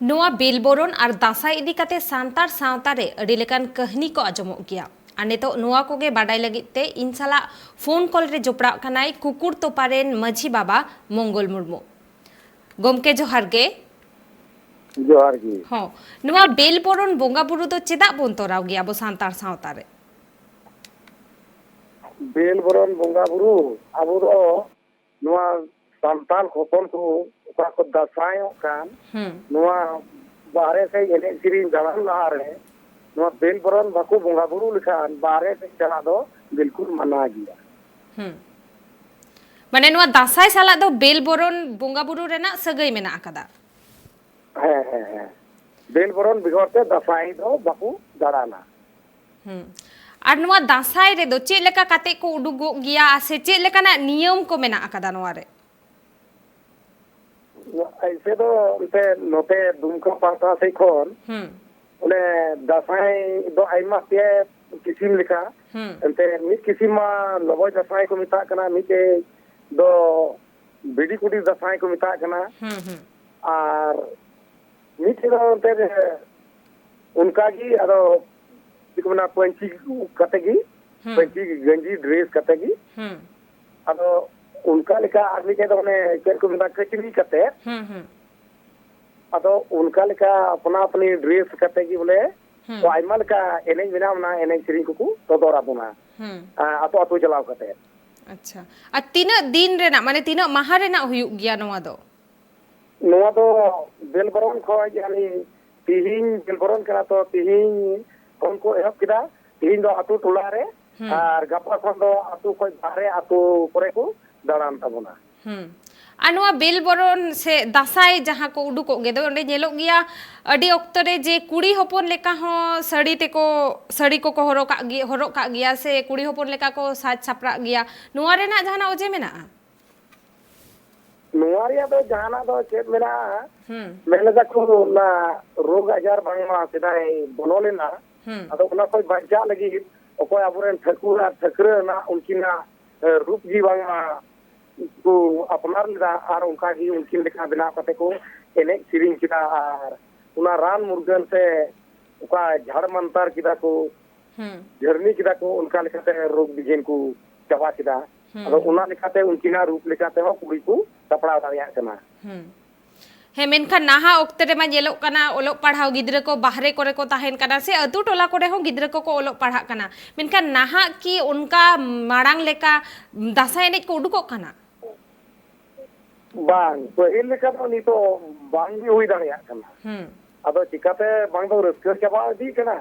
ᱱᱚᱣᱟ ᱵᱮᱞ ᱵᱚᱨᱚᱱ ᱟᱨ ᱫᱟᱸᱥᱟᱭ ᱤᱫᱤ ᱠᱟᱛᱮ ᱥᱟᱱᱛᱟᱲ ᱥᱟᱶᱛᱟ ᱨᱮ ᱟᱹᱰᱤ ᱞᱮᱠᱟᱱ ᱠᱟᱹᱦᱱᱤ ᱠᱚ ᱟᱸᱡᱚᱢᱚᱜ ᱜᱮᱭᱟ᱾ ᱟᱨ ᱱᱤᱛᱚᱜ ᱱᱚᱣᱟ ᱠᱚᱜᱮ ᱵᱟᱰᱟᱭ ᱞᱟᱹᱜᱤᱫ ᱛᱮ ᱤᱧ ᱥᱟᱞᱟᱜ ᱯᱷᱳᱱ ᱠᱚᱞ ᱨᱮ ᱡᱚᱯᱲᱟᱜ ᱠᱟᱱᱟᱭ ᱠᱩᱠᱩᱲ ᱛᱚᱯᱟ ᱨᱮᱱ ᱢᱟᱹᱡᱷᱤ ᱵᱟᱵᱟ ᱢᱚᱝᱜᱚᱞ ᱢᱩᱨᱢᱩ᱾ ᱜᱚᱢᱠᱮ, ᱡᱚᱦᱟᱨ ᱜᱮ᱾ ᱡᱚᱦᱟᱨ ᱜᱮ᱾ ᱦᱚᱸ, ᱱᱚᱣᱟ ᱵᱮᱞ ᱵᱚᱨᱚᱱ ᱵᱚᱸᱜᱟ ᱵᱩᱨᱩ ᱫᱚ ᱪᱮᱫᱟᱜ ᱵᱚᱱ ᱛᱚᱨᱟᱣ ᱜᱮᱭᱟ ᱟᱵᱚ ᱥᱟᱱᱛᱟᱲ ᱥᱟᱶᱛᱟ ᱨᱮ? ᱵᱮᱞ ᱵᱚᱨᱚᱱ ᱵᱚᱸᱜᱟ ᱵᱩᱨᱩ ᱟᱵᱚ ᱫᱚ ᱱᱚᱣᱟ ᱥᱟᱱᱛᱟᱲ ᱦᱚᱯᱚᱱ ᱠᱚ ᱚᱠᱟ ᱠᱚ ᱫᱟᱸᱥᱟᱭᱚᱜ ᱠᱟᱱ, ᱦᱩᱸ᱾ ᱱᱚᱣᱟ ᱵᱟᱦᱨᱮ ᱥᱮᱫ ᱮᱱᱮᱡ ᱥᱮᱨᱮᱧ ᱫᱟᱬᱟᱱ ᱞᱟᱦᱟᱨᱮ ᱱᱚᱣᱟ ᱵᱮᱞ ᱵᱚᱨᱚᱱ ᱵᱟᱠᱚ ᱵᱚᱸᱜᱟ ᱵᱩᱨᱩ ᱞᱮᱠᱷᱟᱱ ᱵᱟᱦᱨᱮ ᱥᱮᱫ ᱪᱟᱞᱟᱜ ᱫᱚ ᱵᱤᱞᱠᱩᱞ ᱢᱟᱱᱟ ᱜᱮᱭᱟ᱾ ᱦᱩᱸ᱾ ᱢᱟᱱᱮ ᱱᱚᱣᱟ ᱫᱟᱸᱥᱟᱭ ᱥᱟᱞᱟᱜ ᱫᱚ ᱵᱮᱞ ᱵᱚᱨᱚᱱ ᱵᱚᱸᱜᱟ ᱵᱩᱨᱩ ᱨᱮᱱᱟᱜ ᱥᱟᱹᱜᱟᱹᱭ ᱢᱮᱱᱟᱜ ᱟᱠᱟᱫᱟ᱾ ᱦᱮᱸ, ᱦᱮᱸ, ᱦᱮᱸ᱾ ᱵᱮᱞ ᱵᱚᱨᱚᱱ ᱵᱮᱜᱚᱨ ᱛᱮ ᱫᱟᱸᱥᱟᱭ ᱫᱚ ᱵᱟᱠᱚ ᱫᱟᱬᱟᱱᱟ᱾ ᱦᱩᱸ᱾ ᱟᱨ ᱱᱚᱣᱟ ᱫᱟᱸᱥᱟᱭ ᱨᱮᱫᱚ ᱪᱮᱫ ᱞᱮᱠᱟ ᱠᱟᱛᱮ ᱠᱚ ᱩᱰᱩᱠᱚᱜ ᱜᱮᱭᱟ, ᱥᱮ ᱪᱮᱫ ᱞᱮᱠᱟᱱᱟᱜ ᱱᱤᱭᱚᱢ ᱠᱚ ᱢᱮᱱᱟᱜ ᱟᱠᱟᱫᱟ ᱱᱚᱣᱟ ᱨᱮ? ᱮᱭᱥᱮ ᱫᱚ ᱮᱱᱛᱮ ᱱᱚᱛᱮ ᱫᱩᱢᱠᱟ ᱯᱟᱦᱴᱟ ᱥᱮᱫ ᱠᱷᱚᱱ ᱦᱩᱸ᱾ ᱚᱱᱮ ᱫᱟᱸᱥᱟᱭ ᱫᱚ ᱟᱭᱢᱟ ᱯᱮ ᱠᱤᱥᱤᱢ ᱞᱮᱠᱟ᱾ ᱦᱩᱸ᱾ ᱮᱱᱛᱮ ᱢᱤᱫ ᱠᱤᱥᱤᱢ ᱢᱟ ᱞᱚᱵᱚᱭ ᱫᱟᱸᱥᱟᱭ ᱠᱚ ᱢᱮᱛᱟᱜ ᱠᱟᱱᱟ, ᱢᱤᱫᱴᱮᱡ ᱫᱚ ᱵᱷᱤᱰᱤ ᱠᱩᱴᱤ ᱫᱟᱸᱥᱟᱭ ᱠᱚ ᱢᱮᱛᱟᱜ ᱠᱟᱱᱟ᱾ ᱦᱩᱸ, ᱦᱩᱸ᱾ ᱟᱨ ᱢᱤᱫᱴᱮᱡ ᱫᱚ ᱮᱱᱛᱮ ᱚᱱᱠᱟ ᱜᱮ, ᱟᱫᱚ ᱪᱮᱫ ᱠᱚ ᱢᱮᱱᱟ, ᱯᱟᱹᱧᱪᱤ ᱠᱟᱛᱮ ᱜᱮ, ᱦᱩᱸ᱾ ᱯᱟᱹᱧᱪᱤ ᱜᱮᱧᱡᱤ ᱰᱨᱮᱥ ᱠᱟᱛᱮ ᱜᱮ᱾ ᱦᱩᱸ᱾ ᱟᱫᱚ ᱚᱱᱠᱟ ᱞᱮᱠᱟ ᱟᱨ ᱢᱤᱫᱴᱮᱡ ᱫᱚ ᱚᱱᱮ ᱪᱮᱫ ᱠᱚ ᱢᱮᱛᱟᱜᱼᱟ, ᱠᱟᱹᱪᱨᱤ ᱠᱟᱛᱮ᱾ ᱦᱩᱸ, ᱦᱩᱸ᱾ ᱟᱫᱚ ᱚᱱᱠᱟ ᱞᱮᱠᱟ ᱟᱯᱱᱟ ᱟᱯᱱᱤ ᱰᱨᱮᱥ ᱠᱟᱛᱮ ᱜᱮ ᱵᱚᱞᱮ, ᱦᱩᱸ᱾ ᱛᱚ ᱟᱭᱢᱟ ᱞᱮᱠᱟ ᱮᱱᱮᱡ ᱢᱮᱱᱟᱜᱼᱟ, ᱚᱱᱟ ᱮᱱᱮᱡ ᱥᱮᱨᱮᱧ ᱠᱚᱠᱚ ᱥᱚᱫᱚᱨ ᱟᱵᱚᱱᱟ᱾ ᱦᱩᱸ᱾ ᱟᱸ, ᱟᱛᱳ ᱟᱛᱳ ᱪᱟᱞᱟᱣ ᱠᱟᱛᱮ᱾ ᱟᱪᱪᱷᱟ, ᱟᱨ ᱛᱤᱱᱟᱹᱜ ᱫᱤᱱ ᱨᱮᱱᱟᱜ, ᱢᱟᱱᱮ ᱛᱤᱱᱟᱹᱜ ᱢᱟᱦᱟ ᱨᱮᱱᱟᱜ ᱦᱩᱭᱩᱜ ᱜᱮᱭᱟ ᱱᱚᱣᱟ ᱫᱚ? ᱱᱚᱣᱟ ᱫᱚ ᱵᱮᱞ ᱵᱟᱨᱚᱱ ᱠᱷᱚᱱ, ᱭᱟᱱᱤ, ᱛᱤᱦᱤᱧ ᱵᱮᱞ ᱵᱟᱨᱚᱱ ᱠᱟᱱᱟ, ᱛᱚ ᱛᱤᱦᱤᱧ ᱠᱷᱚᱱ ᱠᱚ ᱮᱦᱚᱵ ᱠᱮᱫᱟ᱾ ᱛᱤᱦᱤᱧ ᱫᱚ ᱟᱛᱳ ᱴᱚᱞᱟ ᱨᱮ, ᱦᱩᱸ᱾ ᱟᱨ ᱜᱟᱯᱟ ᱠᱷᱚᱱ ᱫᱚ ᱟᱛᱳ ᱠᱷᱚᱱ ᱵᱟᱦᱨᱮ ᱟᱛᱳ ᱠᱚᱨᱮ ᱠᱚ ᱫᱟᱬᱟᱱ ᱛᱟᱵᱚᱱᱟ᱾ ᱦᱩᱸ᱾ ᱟᱨ ᱱᱚᱣᱟ ᱵᱮᱞ ᱵᱚᱨᱚᱱ ᱥᱮ ᱫᱟᱸᱥᱟᱭ ᱡᱟᱦᱟᱸ ᱠᱚ ᱩᱰᱩᱠᱚᱜ ᱜᱮ ᱫᱚ, ᱚᱸᱰᱮ ᱧᱮᱞᱚᱜ ᱜᱮᱭᱟ ᱟᱹᱰᱤ ᱚᱠᱛᱚ ᱨᱮ ᱡᱮ ᱠᱩᱲᱤ ᱦᱚᱯᱚᱱ ᱞᱮᱠᱟ ᱦᱚᱸ ᱥᱟᱹᱲᱤ ᱛᱮᱠᱚ, ᱥᱟᱹᱲᱤ ᱠᱚᱠᱚ ᱦᱚᱨᱚᱜ ᱠᱟᱜ ᱜᱮ, ᱦᱚᱨᱚᱜ ᱠᱟᱜ ᱜᱮᱭᱟ, ᱥᱮ ᱠᱩᱲᱤ ᱦᱚᱯᱚᱱ ᱞᱮᱠᱟ ᱠᱚ ᱥᱟᱡᱽ ᱥᱟᱯᱲᱟᱜ ᱜᱮᱭᱟ᱾ ᱱᱚᱣᱟ ᱨᱮᱱᱟᱜ ᱡᱟᱦᱟᱱᱟᱜ ᱚᱡᱮ ᱢᱮᱱᱟᱜᱼᱟ? ᱱᱚᱣᱟ ᱨᱮᱭᱟᱜ ᱫᱚ ᱡᱟᱦᱟᱱᱟᱜ ᱫᱚ ᱪᱮᱫ ᱢᱮᱱᱟᱜᱼᱟ? ᱦᱩᱸ᱾ ᱢᱮᱱ ᱞᱮᱫᱟ ᱠᱚ, ᱚᱱᱟ ᱨᱳᱜᱽ ᱟᱡᱟᱨ ᱵᱟᱝᱢᱟ ᱥᱮᱫᱟᱭ ᱵᱚᱞᱚ ᱞᱮᱱᱟ, ᱦᱩᱸ᱾ ᱟᱫᱚ ᱚᱱᱟ ᱠᱷᱚᱱ ᱵᱟᱧᱪᱟᱜ ᱞᱟᱹᱜᱤᱫ ᱚᱠᱚᱭ ᱟᱵᱚᱨᱮᱱ ᱴᱷᱟᱹᱠᱩᱨ ᱟᱨ ᱴᱷᱟᱹᱠᱨᱟᱹ ᱨᱮᱱᱟᱜ ᱩᱱᱠᱤᱱᱟᱜ, ᱮ, ᱨᱩᱯ ᱜᱮ ᱵᱟᱝᱢᱟ ᱠᱚ ᱟᱯᱱᱟᱨ ᱞᱮᱫᱟ, ᱟᱨ ᱚᱱᱠᱟ ᱜᱮ ᱩᱱᱠᱤᱱ ᱞᱮᱠᱟ ᱵᱮᱱᱟᱣ ᱠᱟᱛᱮ ᱠᱚ ᱮᱱᱮᱡ ᱥᱮᱨᱮᱧ ᱠᱮᱫᱟ, ᱟᱨ ᱚᱱᱟ ᱨᱟᱱ ᱢᱩᱨᱜᱟᱹᱱ ᱥᱮ ᱚᱠᱟ ᱡᱷᱟᱲ ᱢᱟᱱᱛᱟᱨ ᱠᱮᱫᱟ ᱠᱚ, ᱦᱩᱸ᱾ ᱡᱷᱟᱹᱨᱱᱤ ᱠᱮᱫᱟ ᱠᱚ, ᱚᱱᱠᱟ ᱞᱮᱠᱟᱛᱮ ᱨᱳᱜᱽ ᱵᱤᱜᱷᱤᱱ ᱠᱚ ᱪᱟᱵᱟ ᱠᱮᱫᱟ᱾ ᱦᱩᱸ᱾ ᱟᱫᱚ ᱚᱱᱟ ᱞᱮᱠᱟᱛᱮ ᱩᱱᱠᱤᱱᱟᱜ ᱨᱩᱯ ᱞᱮᱠᱟ ᱛᱮᱦᱚᱸ ᱠᱩᱲᱤ ᱠᱚ ᱥᱟᱯᱲᱟᱣ ᱫᱟᱲᱮᱭᱟᱜ ᱠᱟᱱᱟ᱾ ᱦᱩᱸ᱾ ᱦᱮᱸ, ᱢᱮᱱᱠᱷᱟᱱ ᱱᱟᱦᱟᱜ ᱚᱠᱛᱮ ᱨᱮᱢᱟ ᱧᱮᱞᱚᱜ ᱠᱟᱱᱟ, ᱚᱞᱚᱜ ᱯᱟᱲᱦᱟᱣ ᱜᱤᱫᱽᱨᱟᱹ ᱠᱚ ᱵᱟᱦᱨᱮ ᱠᱚᱨᱮ ᱠᱚ ᱛᱟᱦᱮᱱ ᱠᱟᱱᱟ, ᱥᱮ ᱟᱹᱛᱩ ᱴᱚᱞᱟ ᱠᱚᱨᱮ ᱦᱚᱸ ᱜᱤᱫᱽᱨᱟᱹ ᱠᱚᱠᱚ ᱚᱞᱚᱜ ᱯᱟᱲᱦᱟᱜ ᱠᱟᱱᱟ᱾ ᱢᱮᱱᱠᱷᱟᱱ ᱱᱟᱦᱟᱜ ᱠᱤ ᱚᱱᱠᱟ ᱢᱟᱲᱟᱝ ᱞᱮᱠᱟ ᱫᱟᱸᱥᱟᱭ ᱮᱱᱮᱡ ᱠᱚ ᱩᱰᱩᱠᱚᱜ ᱠᱟᱱᱟ? ᱵᱟᱝ, ᱯᱟᱹᱦᱤᱞ ᱞᱮᱠᱟ ᱫᱚ ᱱᱤᱛᱚᱜ ᱵᱟᱝ ᱜᱮ ᱦᱩᱭ ᱫᱟᱲᱮᱭᱟᱜ ᱠᱟᱱᱟ᱾ ᱦᱩᱸ᱾ ᱟᱫᱚ ᱪᱤᱠᱟᱛᱮ ᱵᱟᱝ ᱫᱚ ᱨᱟᱹᱥᱠᱟᱹ ᱪᱟᱵᱟ ᱤᱫᱤᱜ ᱠᱟᱱᱟ,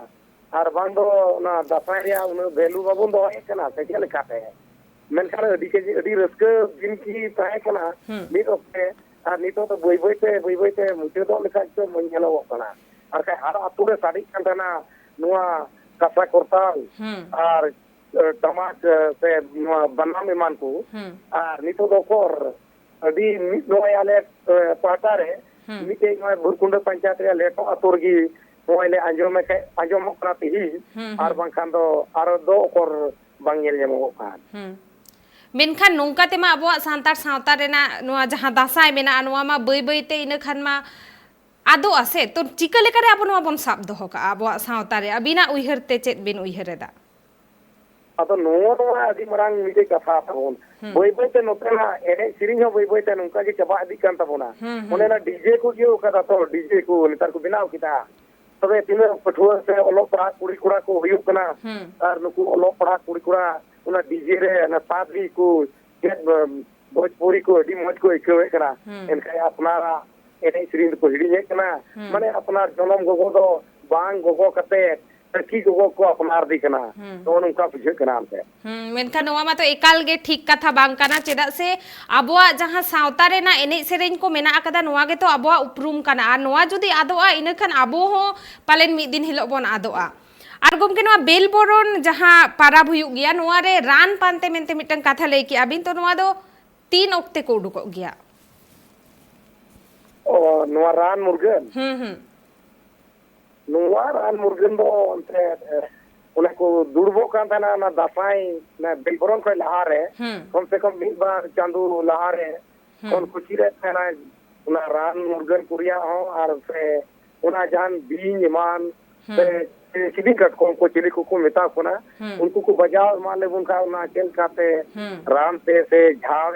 ᱟᱨ ᱵᱟᱝ ᱫᱚ ᱚᱱᱟ ᱫᱟᱸᱥᱟᱭ ᱨᱮᱭᱟᱜ ᱩᱱᱟᱹᱜ ᱵᱷᱮᱞᱩ ᱵᱟᱵᱚᱱ ᱫᱚᱦᱚᱭᱮᱫ ᱠᱟᱱᱟ, ᱥᱮ ᱪᱮᱫ ᱞᱮᱠᱟᱛᱮ? ᱢᱮᱱᱠᱷᱟᱱ ᱟᱹᱰᱤ ᱠᱟᱡᱮ, ᱟᱹᱰᱤ ᱨᱟᱹᱥᱠᱟᱹ ᱫᱤᱱ ᱜᱮ ᱛᱟᱦᱮᱸ ᱠᱟᱱᱟ ᱦᱩᱸ᱾ ᱢᱤᱫ ᱚᱠᱛᱮ, ᱟᱨ ᱱᱤᱛᱚᱜ ᱫᱚ ᱵᱟᱹᱭ ᱵᱟᱹᱭ ᱛᱮ, ᱵᱟᱹᱭ ᱵᱟᱹᱭ ᱛᱮ ᱢᱩᱪᱟᱹᱫᱚᱜ ᱞᱮᱠᱟ ᱜᱮ ᱧᱮᱞᱚᱜᱚᱜ ᱠᱟᱱᱟ᱾ ᱟᱨ ᱠᱷᱟᱡ ᱦᱟᱨ ᱟᱹᱛᱩ ᱨᱮ ᱥᱟᱰᱮᱜ ᱠᱟᱱ ᱛᱟᱦᱮᱱᱟ ᱱᱚᱣᱟ ᱠᱟᱸᱥᱟ ᱠᱚᱨᱛᱟᱞ ᱦᱩᱸ᱾ ᱟᱨ, ᱮ, ᱴᱟᱢᱟᱠ, ᱮ, ᱥᱮ ᱱᱚᱣᱟ ᱵᱟᱱᱟᱢ ᱮᱢᱟᱱ ᱠᱚ᱾ ᱦᱩᱸ᱾ ᱟᱨ ᱱᱤᱛᱚᱜ ᱫᱚ ᱚᱠᱚᱨ ᱟᱹᱰᱤ ᱢᱤᱫ ᱱᱚᱜᱼᱚᱭ ᱟᱞᱮ, ᱮ, ᱯᱟᱦᱴᱟ ᱨᱮ ᱦᱩᱸ᱾ ᱢᱤᱫᱴᱮᱡ ᱱᱚᱜᱼᱚᱭ ᱵᱷᱩᱨᱠᱩᱸᱰᱟᱹ ᱯᱚᱧᱪᱟᱭᱮᱛ ᱨᱮᱭᱟᱜ ᱞᱮᱴᱚ ᱟᱹᱛᱩ ᱨᱮᱜᱮ ᱱᱚᱜᱼᱚᱭ ᱞᱮ ᱟᱸᱡᱚᱢᱮ ᱠᱷᱟᱡ ᱟᱸᱡᱚᱢᱚᱜ ᱠᱟᱱᱟ ᱛᱤᱦᱤᱧ, ᱦᱩᱸ, ᱟᱨ ᱦᱩᱸ᱾ ᱵᱟᱝᱠᱷᱟᱱ ᱫᱚ ᱟᱨ ᱫᱚ ᱚᱠᱚᱨ ᱵᱟᱝ ᱧᱮᱞ ᱧᱟᱢᱚᱜᱚᱜ ᱠᱟᱱ᱾ ᱦᱩᱸ᱾ ᱢᱮᱱᱠᱷᱟᱱ ᱱᱚᱝᱠᱟ ᱛᱮᱢᱟ ᱟᱵᱚᱣᱟᱜ ᱥᱟᱱᱛᱟᱲ ᱥᱟᱶᱛᱟ ᱨᱮᱱᱟᱜ ᱱᱚᱣᱟ ᱡᱟᱦᱟᱸ ᱫᱟᱸᱥᱟᱭ ᱢᱮᱱᱟᱜᱼᱟ, ᱱᱚᱣᱟ ᱢᱟ ᱵᱟᱹᱭ ᱵᱟᱹᱭ ᱛᱮ ᱤᱱᱟᱹ ᱠᱷᱟᱱ ᱢᱟ ᱟᱫᱚᱜᱼᱟ ᱥᱮ᱾ ᱛᱚ ᱪᱤᱠᱟᱹ ᱞᱮᱠᱟᱨᱮ ᱟᱵᱚ ᱱᱚᱣᱟ ᱵᱚᱱ ᱥᱟᱵ ᱫᱚᱦᱚ ᱠᱟᱜᱼᱟ ᱟᱵᱚᱣᱟᱜ ᱥᱟᱶᱛᱟ ᱨᱮ? ᱟᱹᱵᱤᱱᱟᱜ ᱩᱭᱦᱟᱹᱨ ᱛᱮ ᱪᱮᱫ ᱵᱤᱱ ᱩᱭᱦᱟᱹᱨ ᱮᱫᱟ? ᱟᱫᱚ ᱱᱚᱣᱟ ᱫᱚ ᱟᱹᱰᱤ ᱢᱟᱨᱟᱝ ᱢᱤᱫᱴᱮᱡ ᱠᱟᱛᱷᱟ ᱛᱟᱵᱚᱱ᱾ ᱦᱩᱸ᱾ ᱵᱟᱹᱭ ᱵᱟᱹᱭ ᱛᱮ ᱱᱚᱛᱮᱱᱟᱜ ᱮᱱᱮᱡ ᱥᱮᱨᱮᱧ ᱦᱚᱸ ᱵᱟᱹᱭ ᱵᱟᱹᱭ ᱛᱮ ᱱᱚᱝᱠᱟ ᱜᱮ ᱪᱟᱵᱟ ᱤᱫᱤᱜ ᱠᱟᱱ ᱛᱟᱵᱚᱱᱟ᱾ ᱦᱩᱸ, ᱦᱩᱸ᱾ ᱚᱱᱮ ᱚᱱᱟ ᱰᱤᱡᱮ ᱠᱚ ᱤᱭᱟᱹ ᱠᱟᱫᱟ ᱛᱚ, ᱰᱤᱡᱮ ᱠᱚ ᱱᱮᱛᱟᱨ ᱠᱚ ᱵᱮᱱᱟᱣ ᱠᱮᱫᱟ᱾ ᱛᱚᱵᱮ ᱛᱤᱱᱟᱹᱜ ᱯᱟᱹᱴᱷᱩᱣᱟᱹ ᱥᱮ ᱚᱞᱚᱜ ᱯᱟᱲᱦᱟᱜ ᱠᱩᱲᱤ ᱠᱚᱲᱟ ᱠᱚ ᱦᱩᱭᱩᱜ ᱠᱟᱱᱟ, ᱦᱩᱸ᱾ ᱟᱨ ᱱᱩᱠᱩ ᱚᱞᱚᱜ ᱯᱟᱲᱦᱟᱜ ᱠᱩᱲᱤ ᱠᱚᱲᱟ ᱚᱱᱟ ᱰᱤᱡᱮ ᱨᱮ ᱚᱱᱟ ᱥᱟᱫ ᱜᱮ ᱠᱚ ᱪᱮᱫ, ᱩᱢ, ᱵᱷᱳᱡᱽᱯᱩᱨᱤ ᱠᱚ ᱟᱹᱰᱤ ᱢᱚᱡᱽ ᱠᱚ ᱟᱹᱭᱠᱟᱹᱣᱮᱫ ᱠᱟᱱᱟ᱾ ᱦᱩᱸ᱾ ᱮᱱᱠᱷᱟᱱ ᱟᱯᱱᱟᱨᱟᱜ ᱮᱱᱮᱡ ᱥᱮᱨᱮᱧ ᱫᱚᱠᱚ ᱦᱤᱲᱤᱧᱮᱫ ᱠᱟᱱᱟ᱾ ᱦᱩᱸ᱾ ᱢᱟᱱᱮ ᱟᱯᱱᱟᱨ ᱡᱚᱱᱚᱢ ᱜᱚᱜᱚ ᱫᱚ ᱵᱟᱝ ᱜᱚᱜᱚ ᱠᱟᱛᱮ ᱥᱟᱹᱠᱷᱤ ᱜᱚᱜᱚ ᱠᱚ ᱟᱯᱱᱟᱨ ᱫᱤ ᱠᱟᱱᱟ᱾ ᱦᱩᱸ᱾ ᱱᱚᱜᱼᱚ ᱱᱚᱝᱠᱟ ᱵᱩᱡᱷᱟᱹᱜ ᱠᱟᱱᱟ ᱮᱱᱛᱮ᱾ ᱦᱩᱸ, ᱢᱮᱱᱠᱷᱟᱱ ᱱᱚᱣᱟ ᱢᱟᱛᱚ ᱮᱠᱟᱞ ᱜᱮ ᱴᱷᱤᱠ ᱠᱟᱛᱷᱟ ᱵᱟᱝ ᱠᱟᱱᱟ, ᱪᱮᱫᱟᱜ ᱥᱮ ᱟᱵᱚᱣᱟᱜ ᱡᱟᱦᱟᱸ ᱥᱟᱶᱛᱟ ᱨᱮᱱᱟᱜ ᱮᱱᱮᱡ ᱥᱮᱨᱮᱧ ᱠᱚ ᱢᱮᱱᱟᱜ ᱟᱠᱟᱫᱟ, ᱱᱚᱣᱟ ᱜᱮᱛᱚ ᱟᱵᱚᱣᱟᱜ ᱩᱯᱨᱩᱢ ᱠᱟᱱᱟ, ᱟᱨ ᱱᱚᱣᱟ ᱡᱩᱫᱤ ᱟᱫᱚᱜᱼᱟ, ᱤᱱᱟᱹ ᱠᱷᱟᱱ ᱟᱵᱚ ᱦᱚᱸ ᱯᱟᱞᱮᱱ ᱢᱤᱫ ᱫᱤᱱ ᱦᱤᱞᱳᱜ ᱵᱚᱱ ᱟᱫᱚᱜᱼᱟ᱾ ᱟᱨ ᱜᱚᱢᱠᱮ, ᱱᱚᱣᱟ ᱵᱮᱞ ᱵᱚᱨᱚᱱ ᱡᱟᱦᱟᱸ ᱯᱟᱨᱟᱵᱽ ᱦᱩᱭᱩᱜ ᱜᱮᱭᱟ, ᱱᱚᱣᱟ ᱨᱮ ᱨᱟᱱ ᱯᱟᱱᱛᱮ ᱢᱮᱱᱛᱮ ᱢᱤᱫᱴᱟᱝ ᱠᱟᱛᱷᱟ ᱞᱟᱹᱭ ᱠᱮᱜᱼᱟ ᱵᱤᱱ, ᱛᱚ ᱱᱚᱣᱟ ᱫᱚ ᱛᱤᱱ ᱚᱠᱛᱮ ᱠᱚ ᱩᱰᱩᱠᱚᱜ ᱜᱮᱭᱟ? ᱚ, ᱱᱚᱣᱟ ᱨᱟᱱ ᱢᱩᱨᱜᱟᱹᱱ? ᱦᱩᱸ, ᱦᱩᱸ᱾ ᱱᱚᱣᱟ ᱨᱟᱱ ᱢᱩᱨᱜᱟᱹᱱ ᱫᱚ ᱮᱱᱛᱮᱫ, ᱮ, ᱚᱱᱮ ᱠᱚ ᱫᱩᱲᱩᱵᱚᱜ ᱠᱟᱱ ᱛᱟᱦᱮᱱᱟ ᱚᱱᱟ ᱫᱟᱸᱥᱟᱭ, ᱚᱱᱟ ᱵᱮᱞ ᱵᱚᱨᱚᱱ ᱠᱷᱚᱱ ᱞᱟᱦᱟᱨᱮ, ᱦᱩᱸ᱾ ᱠᱚᱢ ᱥᱮ ᱠᱚᱢ ᱢᱤᱫ ᱵᱟᱨ ᱪᱟᱸᱫᱳ ᱞᱟᱦᱟᱨᱮ, ᱦᱩᱸ᱾ ᱠᱷᱚᱱ ᱠᱚ ᱪᱮᱫ ᱮᱫ ᱛᱟᱦᱮᱱᱟ ᱚᱱᱟ ᱨᱟᱱ ᱢᱩᱨᱜᱟᱹᱱ ᱠᱚ ᱨᱮᱭᱟᱜ ᱦᱚᱸ, ᱟᱨ ᱥᱮ ᱚᱱᱟ ᱡᱟᱦᱟᱱ ᱵᱤᱧ ᱮᱢᱟᱱ, ᱦᱩᱸ᱾ ᱥᱮ ᱪᱤᱞᱤ ᱠᱟᱴᱠᱚᱢ ᱠᱚ ᱪᱤᱞᱤ ᱠᱚᱠᱚ ᱢᱮᱛᱟ ᱠᱚ ᱠᱟᱱᱟ, ᱦᱩᱸ᱾ ᱩᱱᱠᱩ ᱠᱚ ᱵᱟᱡᱟᱣ ᱮᱢᱟᱱ ᱞᱮᱵᱚᱱ ᱠᱷᱟᱱ ᱚᱱᱟ ᱪᱮᱫ ᱞᱮᱠᱟᱛᱮ ᱦᱩᱸ᱾ ᱨᱟᱱ ᱛᱮ ᱥᱮ ᱡᱷᱟᱲ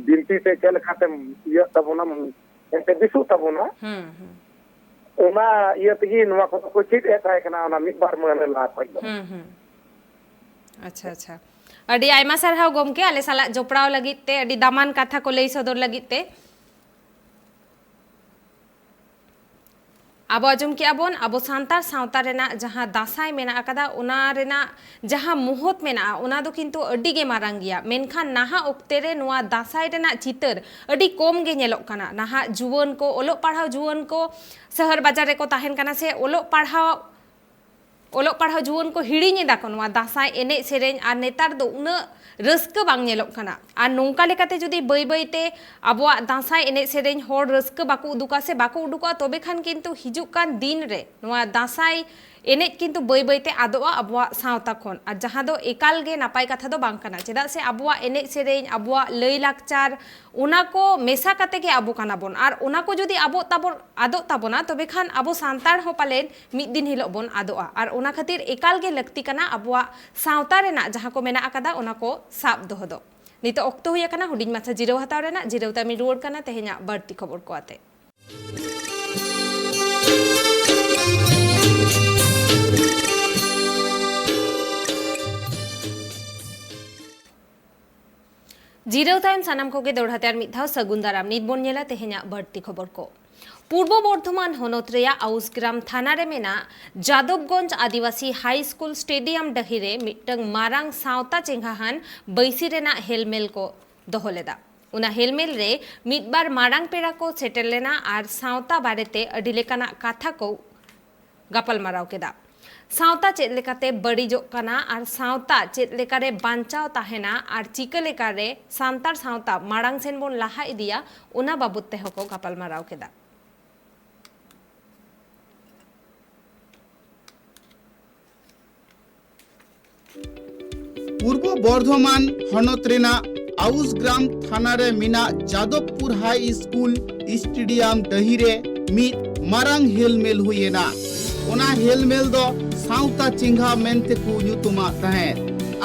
ᱵᱤᱱᱛᱤ ᱛᱮ ᱪᱮᱫ ᱞᱮᱠᱟᱛᱮᱢ ᱤᱭᱟᱹᱜ ᱛᱟᱵᱚᱱᱟ, ᱮᱱᱛᱮ ᱵᱮᱥᱚᱜ ᱛᱟᱵᱚᱱᱟ, ᱦᱩᱸ, ᱦᱩᱸ᱾ ᱚᱱᱟ ᱤᱭᱟᱹ ᱛᱮᱜᱮ ᱱᱚᱣᱟ ᱠᱚᱫᱚ ᱠᱚ ᱪᱮᱫ ᱮᱫ ᱛᱟᱦᱮᱸ ᱠᱟᱱᱟ ᱚᱱᱟ ᱢᱤᱫ ᱵᱟᱨ ᱢᱟᱹᱦᱱᱟᱹ ᱞᱟᱦᱟ ᱠᱷᱚᱡ ᱫᱚ᱾ ᱦᱩᱸ, ᱦᱩᱸ᱾ ᱟᱪᱪᱷᱟ, ᱟᱪᱪᱷᱟ᱾ ᱟᱹᱰᱤ ᱟᱭᱢᱟ ᱥᱟᱨᱦᱟᱣ ᱜᱚᱢᱠᱮ, ᱟᱞᱮ ᱥᱟᱞᱟᱜ ᱡᱚᱯᱲᱟᱣ ᱞᱟᱹᱜᱤᱫ ᱛᱮ, ᱟᱹᱰᱤ ᱫᱟᱢᱟᱱ ᱠᱟᱛᱷᱟ ᱠᱚ ᱞᱟᱹᱭ ᱥᱚᱫᱚᱨ ᱞᱟᱹᱜᱤᱫ ᱛᱮ᱾ ᱟᱵᱚ ᱟᱸᱡᱚᱢ ᱠᱮᱜᱼᱟ ᱵᱚᱱ, ᱟᱵᱚ ᱥᱟᱱᱛᱟᱲ ᱥᱟᱶᱛᱟ ᱨᱮᱱᱟᱜ ᱡᱟᱦᱟᱸ ᱫᱟᱸᱥᱟᱭ ᱢᱮᱱᱟᱜ ᱟᱠᱟᱫᱟ, ᱚᱱᱟ ᱨᱮᱱᱟᱜ ᱡᱟᱦᱟᱸ ᱢᱚᱦᱚᱛ ᱢᱮᱱᱟᱜᱼᱟ, ᱚᱱᱟ ᱫᱚ ᱠᱤᱱᱛᱩ ᱟᱹᱰᱤ ᱜᱮ ᱢᱟᱨᱟᱝ ᱜᱮᱭᱟ᱾ ᱢᱮᱱᱠᱷᱟᱱ ᱱᱟᱦᱟᱜ ᱚᱠᱛᱮ ᱨᱮ ᱱᱚᱣᱟ ᱫᱟᱸᱥᱟᱭ ᱨᱮᱱᱟᱜ ᱪᱤᱛᱟᱹᱨ ᱟᱹᱰᱤ ᱠᱚᱢ ᱜᱮ ᱧᱮᱞᱚᱜ ᱠᱟᱱᱟ᱾ ᱱᱟᱦᱟᱜ ᱡᱩᱣᱟᱹᱱ ᱠᱚ, ᱚᱞᱚᱜ ᱯᱟᱲᱦᱟᱣ ᱡᱩᱣᱟᱹᱱ ᱠᱚ ᱥᱟᱦᱟᱨ ᱵᱟᱡᱟᱨ ᱨᱮᱠᱚ ᱛᱟᱦᱮᱱ ᱠᱟᱱᱟ, ᱥᱮ ᱚᱞᱚᱜ ᱯᱟᱲᱦᱟᱣ ᱚᱞᱚᱜ ᱯᱟᱲᱦᱟᱣ ᱡᱩᱣᱟᱹᱱ ᱠᱚ ᱦᱤᱲᱤᱧ ᱮᱫᱟ ᱠᱚ ᱱᱚᱣᱟ ᱫᱟᱸᱥᱟᱭ ᱮᱱᱮᱡ ᱥᱮᱨᱮᱧ, ᱟᱨ ᱱᱮᱛᱟᱨ ᱫᱚ ᱩᱱᱟᱹᱜ ᱨᱟᱹᱥᱠᱟᱹ ᱵᱟᱝ ᱧᱮᱞᱚᱜ ᱠᱟᱱᱟ᱾ ᱟᱨ ᱱᱚᱝᱠᱟ ᱞᱮᱠᱟᱛᱮ ᱡᱩᱫᱤ ᱵᱟᱹᱭ ᱵᱟᱹᱭ ᱛᱮ ᱟᱵᱚᱣᱟᱜ ᱫᱟᱸᱥᱟᱭ ᱮᱱᱮᱡ ᱥᱮᱨᱮᱧ ᱦᱚᱲ ᱨᱟᱹᱥᱠᱟᱹ ᱵᱟᱠᱚ ᱩᱫᱩᱜᱟ ᱥᱮ ᱵᱟᱠᱚ ᱩᱰᱩᱠᱚᱜᱼᱟ, ᱛᱚᱵᱮ ᱠᱷᱟᱱ ᱠᱤᱱᱛᱩ ᱦᱤᱡᱩᱜ ᱠᱟᱱ ᱫᱤᱱ ᱨᱮ ᱱᱚᱣᱟ ᱫᱟᱸᱥᱟᱭ ᱮᱱᱮᱡ ᱠᱤᱱᱛᱩ ᱵᱟᱹᱭ ᱵᱟᱹᱭ ᱛᱮ ᱟᱫᱚᱜᱼᱟ ᱟᱵᱚᱣᱟᱜ ᱥᱟᱶᱛᱟ ᱠᱷᱚᱱ, ᱟᱨ ᱡᱟᱦᱟᱸ ᱫᱚ ᱮᱠᱟᱞ ᱜᱮ ᱱᱟᱯᱟᱭ ᱠᱟᱛᱷᱟ ᱫᱚ ᱵᱟᱝ ᱠᱟᱱᱟ᱾ ᱪᱮᱫᱟᱜ ᱥᱮ ᱟᱵᱚᱣᱟᱜ ᱮᱱᱮᱡ ᱥᱮᱨᱮᱧ, ᱟᱵᱚᱣᱟᱜ ᱞᱟᱹᱭ ᱞᱟᱠᱪᱟᱨ, ᱚᱱᱟ ᱠᱚ ᱢᱮᱥᱟ ᱠᱟᱛᱮ ᱜᱮ ᱟᱵᱚ ᱠᱟᱱᱟ ᱵᱚᱱ᱾ ᱟᱨ ᱚᱱᱟ ᱠᱚ ᱡᱩᱫᱤ ᱟᱵᱚ ᱛᱟᱵᱚᱱ, ᱟᱫᱚᱜ ᱛᱟᱵᱚᱱᱟ, ᱛᱚᱵᱮ ᱠᱷᱟᱱ ᱟᱵᱚ ᱥᱟᱱᱛᱟᱲ ᱦᱚᱸ ᱯᱟᱞᱮᱱ ᱢᱤᱫ ᱫᱤᱱ ᱦᱤᱞᱳᱜ ᱵᱚᱱ ᱟᱫᱚᱜᱼᱟ᱾ ᱟᱨ ᱚᱱᱟ ᱠᱷᱟᱹᱛᱤᱨ ᱮᱠᱟᱞ ᱜᱮ ᱞᱟᱹᱠᱛᱤ ᱠᱟᱱᱟ ᱟᱵᱚᱣᱟᱜ ᱥᱟᱶᱛᱟ ᱨᱮᱱᱟᱜ ᱡᱟᱦᱟᱸ ᱠᱚ ᱢᱮᱱᱟᱜ ᱟᱠᱟᱫᱟ, ᱚᱱᱟ ᱠᱚ ᱥᱟᱵ ᱫᱚᱦᱚ ᱫᱚ᱾ ᱱᱤᱛᱚᱜ ᱚᱠᱛᱚ ᱦᱩᱭ ᱟᱠᱟᱱᱟ ᱦᱩᱰᱤᱧ ᱢᱟᱪᱷᱟ ᱡᱤᱨᱟᱹᱣ ᱦᱟᱛᱟᱣ ᱨᱮᱱᱟᱜ᱾ ᱡᱤᱨᱟᱹᱣ ᱛᱟᱭᱚᱢᱤᱧ ᱨᱩᱣᱟᱹᱲ ᱠᱟᱱᱟ ᱛᱮᱦᱮᱧᱟᱜ ᱵᱟᱹᱲᱛᱤ ᱠᱷᱚᱵᱚᱨ ᱠᱚ ᱟᱛᱮ᱾ ᱡᱤᱨᱟᱹᱣ ᱛᱟᱭᱚᱢ ᱥᱟᱱᱟᱢ ᱠᱚᱜᱮ ᱫᱚᱦᱲᱟ ᱛᱮ ᱟᱨ ᱢᱤᱫ ᱫᱷᱟᱣ ᱥᱟᱹᱜᱩᱱ ᱫᱟᱨᱟᱢ᱾ ᱱᱤᱛ ᱵᱚᱱ ᱧᱮᱞᱟ ᱛᱮᱦᱮᱧᱟᱜ ᱵᱟᱹᱲᱛᱤ ᱠᱷᱚᱵᱚᱨ ᱠᱚ᱾ ᱯᱩᱨᱵᱚ ᱵᱚᱨᱫᱷᱚᱢᱟᱱ ᱦᱚᱱᱚᱛ ᱨᱮᱭᱟᱜ ᱟᱣᱩᱥᱜᱨᱟᱢ ᱛᱷᱟᱱᱟ ᱨᱮ ᱢᱮᱱᱟᱜ ᱡᱟᱫᱚᱵᱜᱚᱸᱡᱽ ᱟᱹᱫᱤᱵᱟᱹᱥᱤ ᱦᱟᱭ ᱥᱠᱩᱞ ᱥᱴᱮᱰᱤᱭᱟᱢ ᱰᱟᱹᱦᱤ ᱨᱮ ᱢᱤᱫᱴᱟᱝ ᱢᱟᱨᱟᱝ ᱥᱟᱶᱛᱟ ᱪᱮᱸᱜᱷᱟᱦᱟᱱ ᱵᱟᱹᱭᱥᱤ ᱨᱮᱱᱟᱜ ᱦᱮᱞᱢᱮᱞ ᱠᱚ ᱫᱚᱦᱚ ᱞᱮᱫᱟ᱾ ᱚᱱᱟ ᱦᱮᱞᱢᱮᱞ ᱨᱮ ᱢᱤᱫ ᱵᱟᱨ ᱢᱟᱨᱟᱝ ᱯᱮᱲᱟ ᱠᱚ ᱥᱮᱴᱮᱨ ᱞᱮᱱᱟ ᱟᱨ ᱥᱟᱶᱛᱟ ᱵᱟᱨᱮᱛᱮ ᱟᱹᱰᱤ ᱞᱮᱠᱟᱱᱟᱜ ᱠᱟᱛᱷᱟ ᱠᱚ ᱜᱟᱯᱟᱞᱢᱟᱨᱟᱣ ᱠᱮᱫᱟ᱾ ᱥᱟᱶᱛᱟ ᱪᱮᱫ ᱞᱮᱠᱟᱛᱮ ᱵᱟᱹᱲᱤᱡᱚᱜ ᱠᱟᱱᱟ ᱟᱨ ᱥᱟᱶᱛᱟ ᱪᱮᱫ ᱞᱮᱠᱟᱨᱮ ᱵᱟᱧᱪᱟᱣ ᱛᱟᱦᱮᱱᱟ ᱟᱨ ᱪᱤᱠᱟᱹ ᱞᱮᱠᱟᱨᱮ ᱥᱟᱱᱛᱟᱲ ᱥᱟᱶᱛᱟ ᱢᱟᱲᱟᱝ ᱥᱮᱱ ᱵᱚᱱ ᱞᱟᱦᱟ ᱤᱫᱤᱭᱟ, ᱚᱱᱟ ᱵᱟᱵᱚᱛ ᱛᱮᱦᱚᱸ ᱠᱚ ᱜᱟᱯᱟᱞᱢᱟᱨᱟᱣ ᱠᱮᱫᱟ᱾ ᱯᱩᱨᱵᱚ ᱵᱚᱨᱫᱷᱚᱢᱟᱱ ᱦᱚᱱᱚᱛ ᱨᱮᱱᱟᱜ ᱟᱣᱩᱥᱜᱨᱟᱢ ᱛᱷᱟᱱᱟ ᱨᱮ ᱢᱮᱱᱟᱜ ᱡᱟᱫᱚᱵᱯᱩᱨ ᱦᱟᱭ ᱥᱠᱩᱞ ᱥᱴᱮᱰᱤᱭᱟᱢ ᱰᱟᱹᱦᱤ ᱨᱮ ᱢᱤᱫ ᱢᱟᱨᱟᱝ ᱦᱮᱞᱢᱮᱞ ᱦᱩᱭ ᱮᱱᱟ᱾ ᱚᱱᱟ ᱦᱮᱞᱢᱮᱞ ᱫᱚ ᱥᱟᱶᱛᱟ ᱪᱮᱸᱜᱷᱟ ᱢᱮᱱᱛᱮ ᱠᱚ ᱧᱩᱛᱩᱢᱟᱜ ᱛᱟᱦᱮᱸᱫ᱾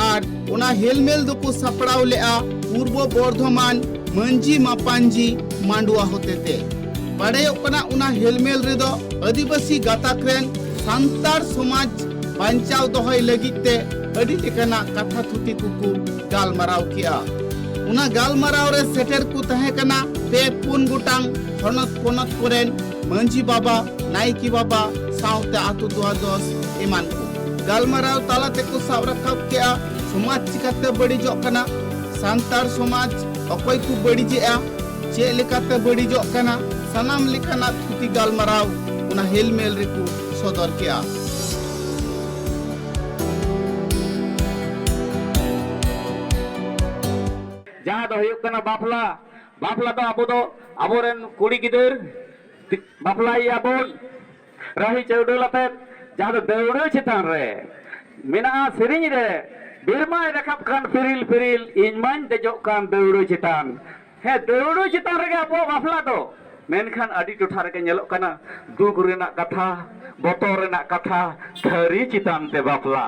ᱟᱨ ᱚᱱᱟ ᱦᱮᱞᱢᱮᱞ ᱫᱚᱠᱚ ᱥᱟᱯᱲᱟᱣ ᱞᱮᱫᱼᱟ ᱯᱩᱨᱵᱚ ᱵᱚᱨᱫᱷᱚᱢᱟᱱ ᱢᱟᱹᱡᱷᱤ ᱢᱟᱯᱟᱧᱡᱤ ᱢᱟᱱᱰᱣᱟ ᱦᱚᱛᱮᱛᱮ᱾ ᱵᱟᱲᱟᱭᱚᱜ ᱠᱟᱱᱟ, ᱚᱱᱟ ᱦᱮᱞᱢᱮᱞ ᱨᱮᱫᱚ ᱟᱹᱫᱤᱵᱟᱹᱥᱤ ᱜᱟᱛᱟᱠ ᱨᱮᱱ ᱥᱟᱱᱛᱟᱲ ᱥᱚᱢᱟᱡᱽ ᱵᱟᱧᱪᱟᱣ ᱫᱚᱦᱚᱭ ᱞᱟᱹᱜᱤᱫ ᱛᱮ ᱟᱹᱰᱤ ᱞᱮᱠᱟᱱᱟᱜ ᱠᱟᱛᱷᱟ ᱛᱷᱩᱛᱤ ᱠᱚᱠᱚ ᱜᱟᱞᱢᱟᱨᱟᱣ ᱠᱮᱜᱼᱟ᱾ ᱚᱱᱟ ᱜᱟᱞᱢᱟᱨᱟᱣ ᱨᱮ ᱥᱮᱴᱮᱨ ᱠᱚ ᱛᱟᱦᱮᱸ ᱠᱟᱱᱟ ᱯᱮ ᱯᱩᱱ ᱜᱚᱴᱟᱝ ᱦᱚᱱᱚᱛ ᱯᱚᱱᱚᱛ ᱠᱚᱨᱮᱱ ᱢᱟᱹᱡᱷᱤ ᱵᱟᱵᱟ, ᱱᱟᱭᱠᱮ ᱵᱟᱵᱟ ᱥᱟᱶᱛᱮ ᱟᱛᱳ ᱫᱩᱣᱟᱫᱚᱥ ᱮᱢᱟᱱ ᱠᱚ ᱜᱟᱞᱢᱟᱨᱟᱣ ᱛᱟᱞᱟ ᱛᱮᱠᱚ ᱥᱟᱵ ᱨᱟᱠᱟᱵ ᱠᱮᱜᱼᱟ ᱥᱚᱢᱟᱡᱽ ᱪᱤᱠᱟᱛᱮ ᱵᱟᱹᱲᱤᱡᱚᱜ ᱠᱟᱱᱟ, ᱥᱟᱱᱛᱟᱲ ᱥᱚᱢᱟᱡᱽ ᱚᱠᱚᱭ ᱠᱚ ᱵᱟᱹᱲᱤᱡᱮᱜᱼᱟ, ᱪᱮᱫ ᱞᱮᱠᱟᱛᱮ ᱵᱟᱹᱲᱤᱡᱚᱜ ᱠᱟᱱᱟ, ᱥᱟᱱᱟᱢ ᱞᱮᱠᱟᱱᱟᱜ ᱛᱷᱩᱛᱤ ᱜᱟᱞᱢᱟᱨᱟᱣ ᱚᱱᱟ ᱦᱮᱞᱢᱮᱞ ᱨᱮᱠᱚ ᱥᱚᱫᱚᱨ ᱠᱮᱜᱼᱟ᱾ ᱡᱟᱦᱟᱸ ᱫᱚ ᱦᱩᱭᱩᱜ ᱠᱟᱱᱟ ᱵᱟᱯᱞᱟ᱾ ᱵᱟᱯᱞᱟ ᱫᱚ ᱟᱵᱚ ᱫᱚ ᱟᱵᱚᱨᱮᱱ ᱠᱩᱲᱤ ᱜᱤᱫᱟᱹᱨ ᱵᱟᱯᱞᱟᱭᱮᱭᱟ ᱵᱚᱱ ᱨᱟᱹᱦᱤ ᱪᱟᱹᱣᱰᱟᱹᱞ ᱟᱛᱮᱫ, ᱡᱟᱦᱟᱸ ᱫᱚ ᱫᱟᱹᱣᱲᱟᱹ ᱪᱮᱛᱟᱱ ᱨᱮ ᱢᱮᱱᱟᱜᱼᱟ ᱥᱮᱨᱮᱧ ᱨᱮ, "ᱵᱤᱨᱢᱟᱭ ᱨᱟᱠᱟᱵ ᱠᱟᱱ ᱯᱤᱨᱤᱞ ᱯᱤᱨᱤᱞ, ᱤᱧ ᱢᱟᱧ ᱫᱮᱡᱚᱜ ᱠᱟᱱ ᱫᱟᱹᱣᱲᱟᱹ ᱪᱮᱛᱟᱱ᱾" ᱦᱮᱸ, ᱫᱟᱹᱣᱲᱟᱹ ᱪᱮᱛᱟᱱ ᱨᱮᱜᱮ ᱟᱵᱚᱣᱟᱜ ᱵᱟᱯᱞᱟ ᱫᱚ᱾ ᱢᱮᱱᱠᱷᱟᱱ ᱟᱹᱰᱤ ᱴᱚᱴᱷᱟ ᱨᱮᱜᱮ ᱧᱮᱞᱚᱜ ᱠᱟᱱᱟ, ᱫᱩᱠ ᱨᱮᱱᱟᱜ ᱠᱟᱛᱷᱟ, ᱵᱚᱛᱚᱨ ᱨᱮᱱᱟᱜ ᱠᱟᱛᱷᱟ, ᱛᱷᱟᱹᱨᱤ ᱪᱮᱛᱟᱱ ᱛᱮ ᱵᱟᱯᱞᱟ᱾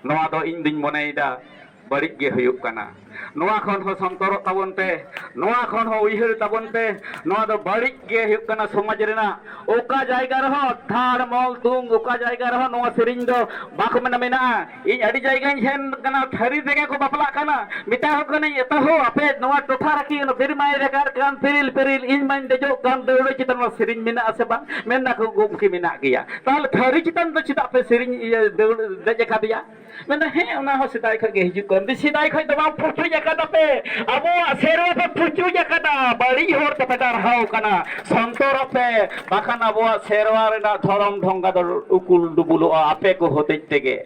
ᱱᱚᱣᱟ ᱫᱚ ᱤᱧ ᱫᱩᱧ ᱢᱚᱱᱮᱭᱮᱫᱟ ᱵᱟᱹᱲᱤᱡ ᱜᱮ ᱦᱩᱭᱩᱜ ᱠᱟᱱᱟ᱾ ᱱᱚᱣᱟ ᱠᱷᱚᱱ ᱦᱚᱸ ᱥᱚᱱᱛᱚᱨᱚᱜ ᱛᱟᱵᱚᱱ ᱯᱮ, ᱱᱚᱣᱟ ᱠᱷᱚᱱ ᱦᱚᱸ ᱩᱭᱦᱟᱹᱨ ᱛᱟᱵᱚᱱ ᱯᱮ᱾ ᱱᱚᱣᱟ ᱫᱚ ᱵᱟᱹᱲᱤᱡ ᱜᱮ ᱦᱩᱭᱩᱜ ᱠᱟᱱᱟ ᱥᱚᱢᱟᱡᱽ ᱨᱮᱱᱟᱜ᱾ ᱚᱠᱟ ᱡᱟᱭᱜᱟ ᱨᱮᱦᱚᱸ ᱫᱷᱟᱲ ᱢᱚᱞ ᱛᱩᱝ, ᱚᱠᱟ ᱡᱟᱭᱜᱟ ᱨᱮᱦᱚᱸ ᱱᱚᱣᱟ ᱥᱮᱨᱮᱧ ᱫᱚ ᱵᱟᱠᱚ ᱢᱮᱱᱟ ᱢᱮᱱᱟᱜᱼᱟ᱾ ᱤᱧ ᱟᱹᱰᱤ ᱡᱟᱭᱜᱟᱧ ᱥᱮᱱ ᱠᱟᱱᱟ, ᱛᱷᱟᱹᱨᱤ ᱛᱮᱜᱮ ᱠᱚ ᱵᱟᱯᱞᱟᱜ ᱠᱟᱱᱟ᱾ ᱢᱮᱛᱟ ᱠᱚ ᱠᱟᱹᱱᱟᱹᱧ, "ᱮᱛᱟ ᱦᱳ, ᱟᱯᱮ ᱱᱚᱣᱟ ᱴᱚᱴᱷᱟ ᱨᱮᱠᱤ ᱚᱱᱟ ᱵᱤᱨᱢᱟᱭ ᱨᱟᱠᱟᱵ ᱠᱟᱱ ᱯᱤᱨᱤᱞ ᱯᱤᱨᱤᱞ, ᱤᱧ ᱢᱟᱧ ᱫᱮᱡᱚᱜ ᱠᱟᱱ ᱫᱟᱹᱣᱲᱟᱹ ᱪᱮᱛᱟᱱ", ᱱᱚᱣᱟ ᱥᱮᱨᱮᱧ ᱢᱮᱱᱟᱜᱼᱟ ᱥᱮ ᱵᱟᱝ? ᱢᱮᱱ ᱫᱟᱠᱚ, "ᱜᱚᱢᱠᱮ, ᱢᱮᱱᱟᱜ ᱜᱮᱭᱟ᱾ ᱛᱟᱦᱚᱞᱮ ᱛᱷᱟᱹᱨᱤ ᱪᱮᱛᱟᱱ ᱫᱚ ᱪᱮᱫᱟᱜ ᱯᱮ ᱥᱮᱨᱮᱧ, ᱤᱭᱟᱹ, ᱫᱟᱹᱣᱲᱟᱹ ᱫᱮᱡ ᱟᱠᱟᱫᱮᱭᱟ?" ᱢᱮᱱᱫᱟ, "ᱦᱮᱸ, ᱚᱱᱟ ᱦᱚᱸ ᱥᱮᱫᱟᱭ ᱠᱷᱚᱱ ᱜᱮ ᱦᱤᱡᱩᱜ ᱠᱟᱱ᱾ ᱥᱮᱫᱟᱭ ᱠᱷᱚᱱ ᱫᱚ ᱵᱟᱝ ᱯᱩᱪᱩᱡ ᱟᱠᱟᱫᱟ ᱯᱮ, ᱟᱵᱚᱣᱟᱜ ᱥᱮᱨᱣᱟ ᱯᱮ ᱯᱩᱪᱩᱡ ᱟᱠᱟᱫᱟ, ᱵᱟᱹᱲᱤᱡ ᱦᱚᱨ ᱛᱮᱯᱮ ᱰᱟᱨᱦᱟᱣ ᱠᱟᱱᱟ᱾ ᱥᱚᱱᱛᱚᱨᱚᱜ ᱯᱮ, ᱵᱟᱠᱷᱟᱱ ᱟᱵᱚᱣᱟᱜ ᱥᱮᱨᱣᱟ ᱨᱮᱱᱟᱜ ᱫᱷᱚᱨᱚᱢ ᱰᱷᱚᱸᱜᱟ ᱫᱚ ᱩᱠᱩᱞ ᱰᱩᱵᱩᱞᱚᱜᱼᱟ ᱟᱯᱮ ᱠᱚ ᱦᱚᱛᱮᱡ ᱛᱮᱜᱮ᱾"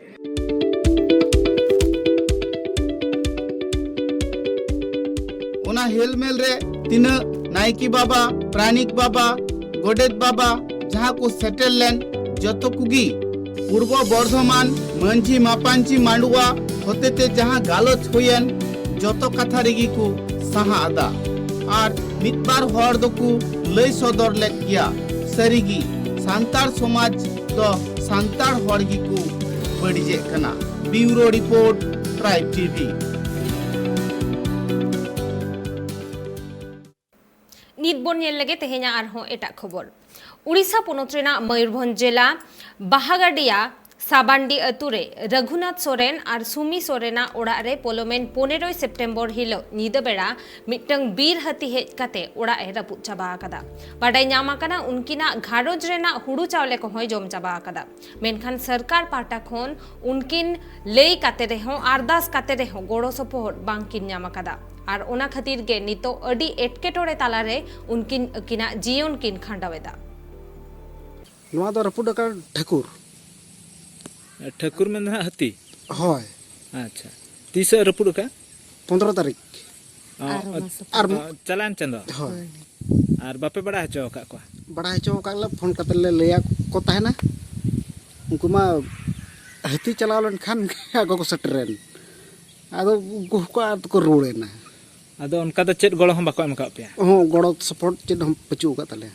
ᱚᱱᱟ ᱦᱮᱞᱢᱮᱞ ᱨᱮ ᱛᱤᱱᱟᱹᱜ ᱱᱟᱭᱠᱮ ᱵᱟᱵᱟ, ᱯᱨᱟᱱᱤᱠ ᱵᱟᱵᱟ, ᱜᱚᱰᱮᱛ ᱵᱟᱵᱟ ᱡᱟᱦᱟᱸ ᱠᱚ ᱥᱮᱴᱮᱨ ᱞᱮᱱ, ᱡᱚᱛᱚ ᱠᱚᱜᱮ ᱯᱩᱨᱵᱚ ᱵᱚᱨᱫᱷᱚᱢᱟᱱ ᱢᱟᱹᱡᱷᱤ ᱢᱟᱯᱟᱧᱪᱤ ᱢᱟᱰᱣᱟ ᱦᱚᱛᱮᱛᱮ ᱡᱟᱦᱟᱸ ᱜᱟᱞᱚᱪ ᱦᱩᱭᱮᱱ, ᱡᱚᱛᱚ ᱠᱟᱛᱷᱟ ᱨᱮᱜᱮ ᱠᱚ ᱥᱟᱦᱟ ᱟᱫᱟ᱾ ᱟᱨ ᱢᱤᱫ ᱵᱟᱨ ᱦᱚᱲ ᱫᱚᱠᱚ ᱞᱟᱹᱭ ᱥᱚᱫᱚᱨ ᱞᱮᱫ ᱜᱮᱭᱟ, ᱥᱟᱹᱨᱤᱜᱮ ᱥᱟᱱᱛᱟᱲ ᱥᱚᱢᱟᱡᱽ ᱫᱚ ᱥᱟᱱᱛᱟᱲ ᱦᱚᱲ ᱜᱮᱠᱚ ᱵᱟᱹᱲᱤᱡᱮᱫ ᱠᱟᱱᱟ᱾ ᱵᱤᱣᱨᱳ ᱨᱤᱯᱳᱨᱴ, ᱴᱨᱟᱭᱤᱵ ᱴᱤᱵᱷᱤ᱾ ᱱᱤᱛ ᱵᱚᱱ ᱧᱮᱞ ᱞᱮᱜᱮ ᱛᱮᱦᱮᱧᱟᱜ ᱟᱨᱦᱚᱸ ᱮᱴᱟᱜ ᱠᱷᱚᱵᱚᱨ᱾ ᱩᱲᱤᱥᱥᱟ ᱯᱚᱱᱚᱛ ᱨᱮᱱᱟᱜ ᱢᱚᱭᱩᱨᱵᱷᱚᱸᱡᱽ ᱡᱮᱞᱟ ᱵᱟᱦᱟᱜᱟᱰᱤᱭᱟ ᱥᱟᱵᱟᱱᱰᱤ ᱟᱹᱛᱩ ᱨᱮ ᱨᱟᱹᱜᱷᱩᱱᱟᱛᱷ ᱥᱚᱨᱮᱱ ᱟᱨ ᱥᱩᱢᱤ ᱥᱚᱨᱮᱱᱟᱜ ᱚᱲᱟᱜ ᱨᱮ ᱯᱚᱞᱚᱢᱮᱱ ᱯᱚᱱᱮᱨᱚᱭ ᱥᱮᱯᱴᱮᱢᱵᱚᱨ ᱦᱤᱞᱚᱜ ᱧᱤᱫᱟᱹ ᱵᱮᱲᱟ ᱢᱤᱫᱴᱟᱝ ᱵᱤᱨ ᱦᱟᱹᱛᱤ ᱦᱮᱡ ᱠᱟᱛᱮ ᱚᱲᱟᱜ ᱮ ᱨᱟᱹᱯᱩᱫ ᱪᱟᱵᱟ ᱟᱠᱟᱫᱟ᱾ ᱵᱟᱰᱟᱭ ᱧᱟᱢ ᱟᱠᱟᱱᱟ, ᱩᱱᱠᱤᱱᱟᱜ ᱜᱷᱟᱨᱚᱸᱡᱽ ᱨᱮᱱᱟᱜ ᱦᱩᱲᱩ ᱪᱟᱣᱞᱮ ᱠᱚᱦᱚᱸᱭ ᱡᱚᱢ ᱪᱟᱵᱟ ᱟᱠᱟᱫᱟ᱾ ᱢᱮᱱᱠᱷᱟᱱ ᱥᱚᱨᱠᱟᱨ ᱯᱟᱦᱴᱟ ᱠᱷᱚᱱ ᱩᱱᱠᱤᱱ ᱞᱟᱹᱭ ᱠᱟᱛᱮ ᱨᱮᱦᱚᱸ, ᱟᱨᱫᱟᱥ ᱠᱟᱛᱮ ᱨᱮᱦᱚᱸ ᱜᱚᱲᱚ ᱥᱚᱯᱚᱦᱚᱫ ᱵᱟᱝᱠᱤᱱ ᱧᱟᱢ ᱟᱠᱟᱫᱟ᱾ ᱟᱨ ᱚᱱᱟ ᱠᱷᱟᱹᱛᱤᱨ ᱜᱮ ᱱᱤᱛᱚᱜ ᱟᱹᱰᱤ ᱮᱴᱠᱮᱴᱚᱬᱮ ᱛᱟᱞᱟᱨᱮ ᱩᱱᱠᱤᱱ ᱟᱹᱠᱤᱱᱟᱜ ᱡᱤᱭᱚᱱ ᱠᱤᱱ ᱠᱷᱟᱸᱰᱟᱣ ᱮᱫᱟ᱾ ᱱᱚᱣᱟ ᱫᱚ ᱨᱟᱹᱯᱩᱫ ᱟᱠᱟᱱ ᱴᱷᱟᱹᱠᱩᱨ᱾ ᱴᱷᱟᱹᱠᱩᱨ ᱢᱮᱱ ᱫᱚ ᱦᱟᱸᱜ ᱦᱟᱹᱛᱤ? ᱦᱳᱭ᱾ ᱟᱪᱪᱷᱟ, ᱛᱤᱥᱮ ᱨᱟᱹᱯᱩᱫ ᱟᱠᱟᱫ? ᱯᱚᱱᱫᱽᱨᱚ ᱛᱟᱹᱨᱤᱠᱷ᱾ ᱚ, ᱟᱨ ᱚ, ᱢᱟᱥ ᱚ, ᱪᱟᱞᱟᱣᱮᱱ ᱪᱟᱸᱫᱚ? ᱦᱳᱭ᱾ ᱟᱨ ᱵᱟᱯᱮ ᱵᱟᱲᱟᱭ ᱦᱚᱪᱚ ᱟᱠᱟᱫ ᱠᱚᱣᱟ? ᱵᱟᱲᱟᱭ ᱦᱚᱪᱚ ᱟᱠᱟᱫ ᱞᱮ, ᱯᱷᱳᱱ ᱠᱟᱛᱮ ᱞᱮ ᱞᱟᱹᱭᱟᱫ ᱠᱚ ᱛᱟᱦᱮᱱᱟ᱾ ᱩᱱᱠᱩ ᱢᱟ ᱦᱟᱹᱛᱤ ᱪᱟᱞᱟᱣ ᱞᱮᱱᱠᱷᱟᱱ ᱜᱮ ᱟᱠᱚ ᱠᱚ ᱥᱮᱴᱮᱨᱮᱱ᱾ ᱟᱫᱚ ᱩᱱᱠᱩ ᱦᱚᱸᱠᱚ ᱟᱫᱚ ᱠᱚ ᱨᱩᱣᱟᱹᱲᱮᱱᱟ᱾ ᱟᱫᱚ ᱚᱱᱠᱟ ᱫᱚ ᱪᱮᱫ ᱜᱚᱲᱚ ᱦᱚᱸ ᱵᱟᱠᱚ ᱮᱢ ᱟᱠᱟᱫ ᱯᱮᱭᱟ? ᱦᱚᱸ, ᱜᱚᱲᱚ ᱥᱟᱯᱳᱨᱴ ᱪᱮᱫ ᱦᱚᱸ ᱵᱟᱹᱪᱩᱜ ᱟᱠᱟᱫ ᱛᱟᱞᱮᱭᱟ᱾